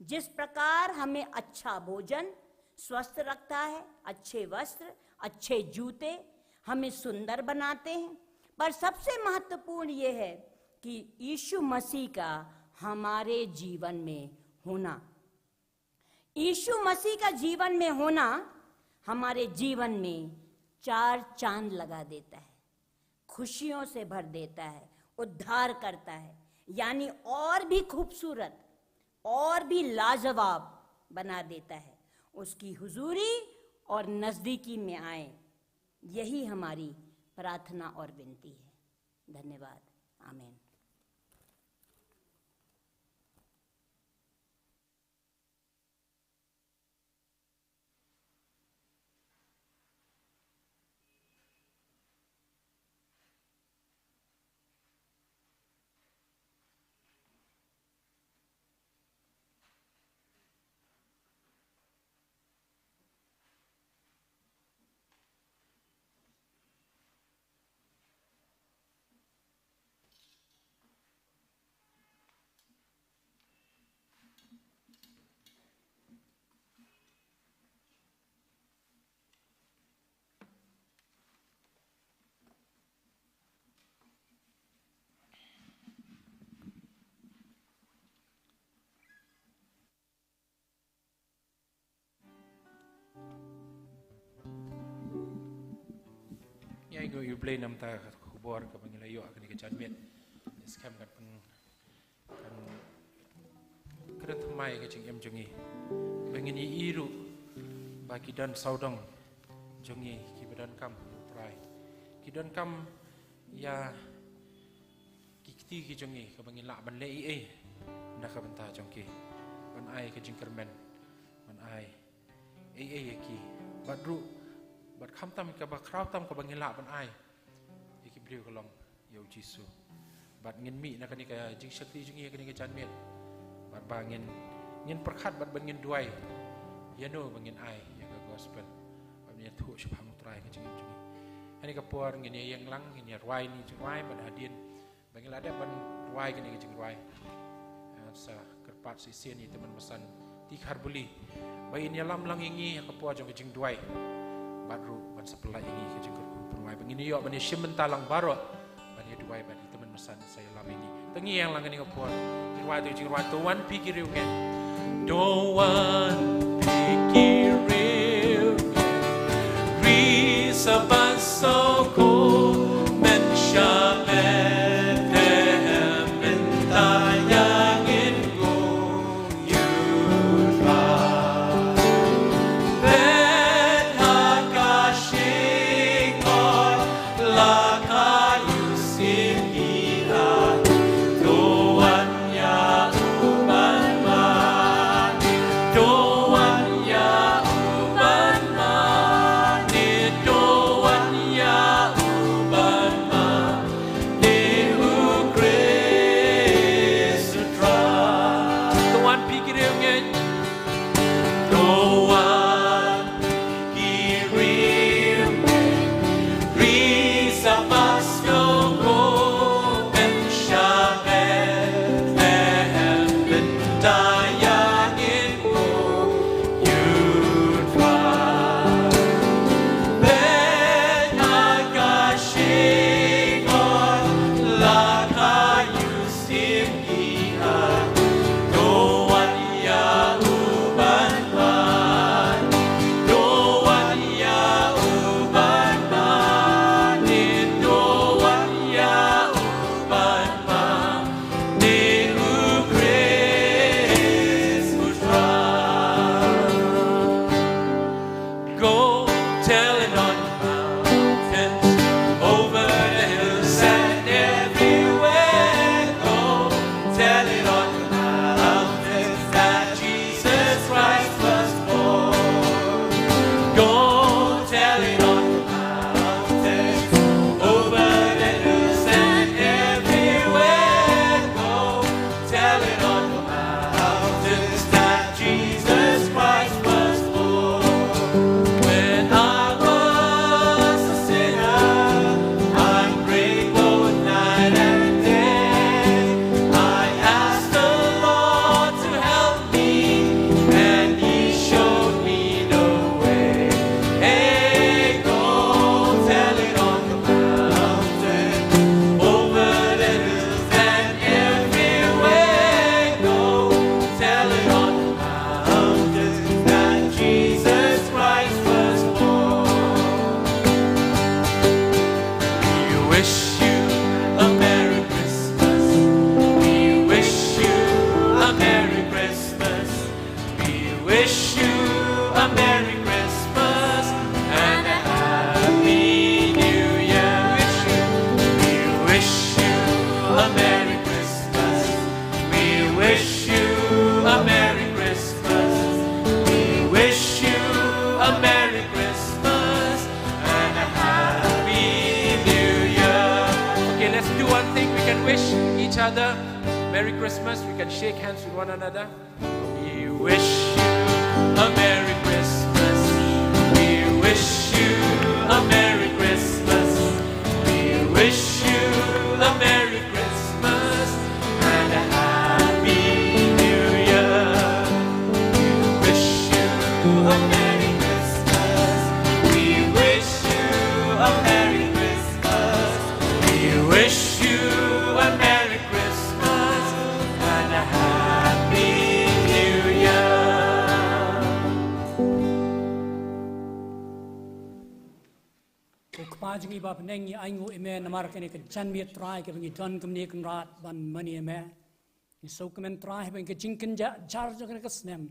जिस प्रकार हमें अच्छा भोजन स्वस्थ रखता है, अच्छे वस्त्र, अच्छे जूते हमें सुंदर बनाते हैं, पर सबसे महत्वपूर्ण ये है कि यीशु मसीह का हमारे जीवन में होना। यीशु मसीह का जीवन में होना हमारे जीवन में चार चांद लगा देता है, खुशियों से भर देता है, उद्धार करता है, यानी और भी खूबसूरत, और भी लाजवाब बना देता है। उसकी हुजूरी और नजदीकी में आए, यही हमारी प्रार्थना और विनती है। धन्यवाद। आमीन। Ïa ngi ïa U Blei namar ka khubor kaba ngi la ïoh ha kane ka janmiet. Skhem kan pyn, kan kren thymmai ka jingim jong ngi. Ba ngin ïohi ruh ba ki don sawdong jong ngi kiba donkam ïa U Trai, ki donkam ïa ki kti ki jong ngi, kaba ngin lah ban leh ei ei na ka bynta jong ki, ban ai ka jingkyrmen, ban ai ei ei ïa ki, bad ruh bad khamtam kaba khraw tam kaba ngin lah ban ai ïa ki briew ka long ïa u Jisu. Bad ngin mih na kane ka jingshakri jong ngi ha kane ka janmiet, bad ba ngin, ngin pyrkhat bad ba ngin duwai ïa no ba ngin ai ïa ka gospel, bad ngin ïathuh shaphang u Trai ha ka jingim jong ngi. Ha kane ka por ngin ïa ïeng lang, ngin ïa rwai ïa kane ka jingrwai, bad hadien ba ngin lah dep ban rwai ïa kane ka jingrwai, eh, sa kyrpad shisien ïa i Tymmen Basan T. Kharbuli ba in ïalam lang ïa ngi ha ka por jong ka jingduwai, bad ruh ban sa pynlait ïa ngi ha ka jingkyrkhu pynrwai, ba ngin ïoh ban ïashim bynta lang baroh ban ïaduwai bad i Tymmen Basan sa ïalam ïa ngi. To ngin ïeng lang ha kane ka por, jingrwai, to jingrwai, To Wan Phi Ki Riew Ngeit. To wan phi ki riew ngeit, ri sa ban sngewkhia, men sha Bethlehem, mynta ïa ngin ngong ïa u Trai. Peit ha ka shingngoh, la ka ïohsngew ïa, to wan ïa u ban mane, to wan ïa u ban mane, to wan ïa u ban mane, u Khrist u Trai. To wan phi ki riew ngeit. To wan phi ki riew ngeit, ri sa ban sngewkhia, men sha Bethlehem, mynta ïa ngin ngong ïa u Trai. Peit ha ka shingngoh, la ka ïohsngew ïa, to wan ïa u ban mane, to wan ïa u ban mane, to wan ïa u ban mane, u Khrist u Trai. Go tell it on the mountains, over the hills and everywhere. Go tell it on the mountains that Jesus Christ was born. Go tell it on the mountains, over the hills and everywhere. Go tell it on the mountains that Jesus Christ was born. When I was a sinner, I prayed both night and day. I asked the Lord to help me, and He showed me the way. Hey, go tell it on the mountain, over the hills and everywhere. Go tell it on the mountains that Jesus Christ was born. We wish you a Merry Christmas. We wish you a Merry Christmas. We wish you a Merry Christmas and a Happy New Year. We wish you a Merry Christmas. We wish you a Merry Christmas. We wish you a Merry Christmas and a Happy New Year. Okay, let's do one thing. We can wish each other Merry Christmas. We can shake hands with one another. We wish you a Merry Christmas. We wish you a Merry Christmas. We wish you a Merry Christmas and a Happy New Year. We wish you a Merry Christmas. We wish you a Merry Christmas. We wish you a Merry Christmas and a Happy New Year. Ko Kpa jong ngi ba ha bneng, ngi ainguh ïa me namar kane ka janmiet Trai kaba ngi don kumne kynrad ban mane ïa me. Ngi sngewkmen Trai ba ïa ka jingkynjah jar jong kane ka snem,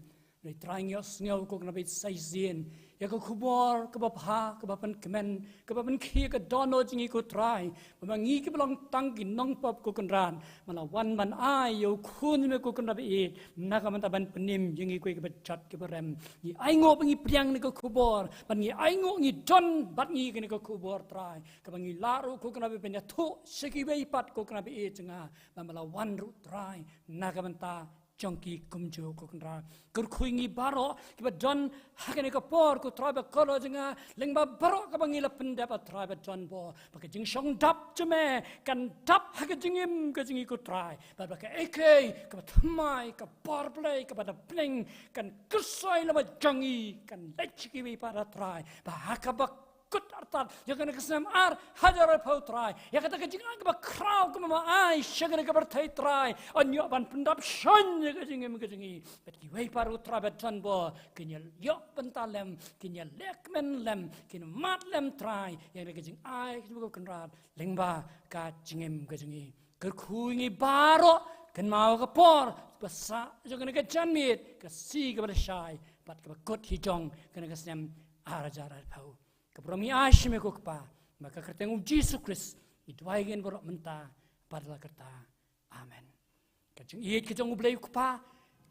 Trai, ngi ïohsngew ko kane ba sa shisien ïa ka khubor kaba bha, kaba pynkmen, kaba pynkhih ïa ka dohnud jong ngi ko Trai. Ba ma ngi kiba long tang ki nongpop ko Kynrad, ma la wan ban ai ïa u Khun jong me ko Kynrad ba ïeit, na ka bynta ban pynim ïa ngi ko kiba jot kiba rem. Ngi ainguh ba ngi pdiang ïa ka khubor, ba ngi ainguh ngi don bad ngi ïa ka khubor Trai. Kaba ngi lah ruh ko Kynrad ba pynïathuh sha kiwei pat ko Kynrad ba ïeit jong nga, ba ma la wan ruh Trai, na ka bynta jong ki kumjuh ko Kynrad. Kyrkhu ïa ngi baroh kiba don ha kane ka por ko Trai ba kordor jong nga, lyngba baroh kaba ngi la pyndep ah Trai ba don bor, ba ka jingshongdap jong me kan dap ha ka jingim ka jong ngi ko Trai. Bad ba kaei kaei kaba thymmai, ka bor Blei, kaba da bneng kan kyrsoi lem bad jong ngi, kan leit sha kiwei pat ah Trai. Ba ha kaba kut artat ïa kane ka snem ar hajar arphew Trai, ïa kata ka jingai kaba khraw kaba ma ai sha kane ka pyrthei Trai, yn ïoh ban pyndap shon ïa ka jingim ka jong ngi. Bad kiwei pat ruh Trai ba don bor, kin ïa ïoh bynta lem, kin ïa leh kmen lem, kin mad lem Trai ïa kane ka jingai ka jong ko Kynrad lyngba ka jingim ka jong ngi. Kyrkhu ïa ngi baroh, kynmaw ka por ba sah jong kane ka janmiet, ka sngi kaba lashai bad kaba kut hi jong kane ka snem ar hajar arphew. Ka burom ngi ai sha me ko Kpa, ba ha ka kyrteng u Jisu Khrist ngi duwai ïa kane baroh mynta bad la kata. Amen. Ka jingïeit ka jong u Blei u Kpa,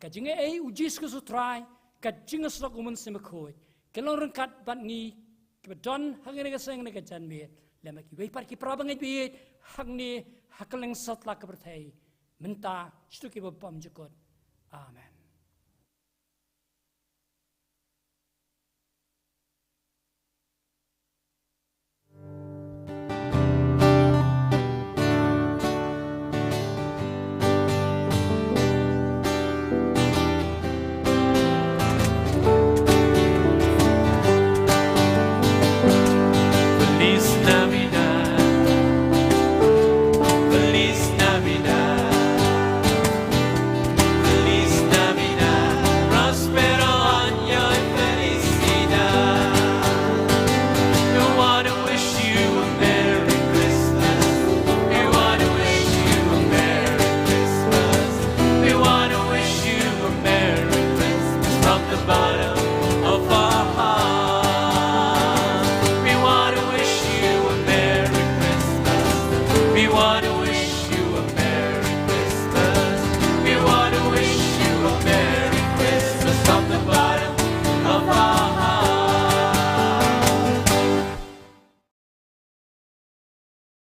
ka jingaiei u Jisu Khrist u Trai, ka jingïasyllok u Mynsiem Bakhuid, kin long ryngkat bad ngi kiba don hangne ka seng ne ka janmiet, lem bad kiwei pat ki para bangeit baieit hangne ha kylleng satlak ka pyrthei, mynta shaduh kiba bymjukut. Amen. Feliz Navidad. Feliz Navidad. Feliz Navidad, próspero año y felicidad. We want to wish you a Merry Christmas. We want to wish you a Merry Christmas. We want to wish you a Merry Christmas from the bottom of our hearts. We want to wish you a Merry Christmas. We want to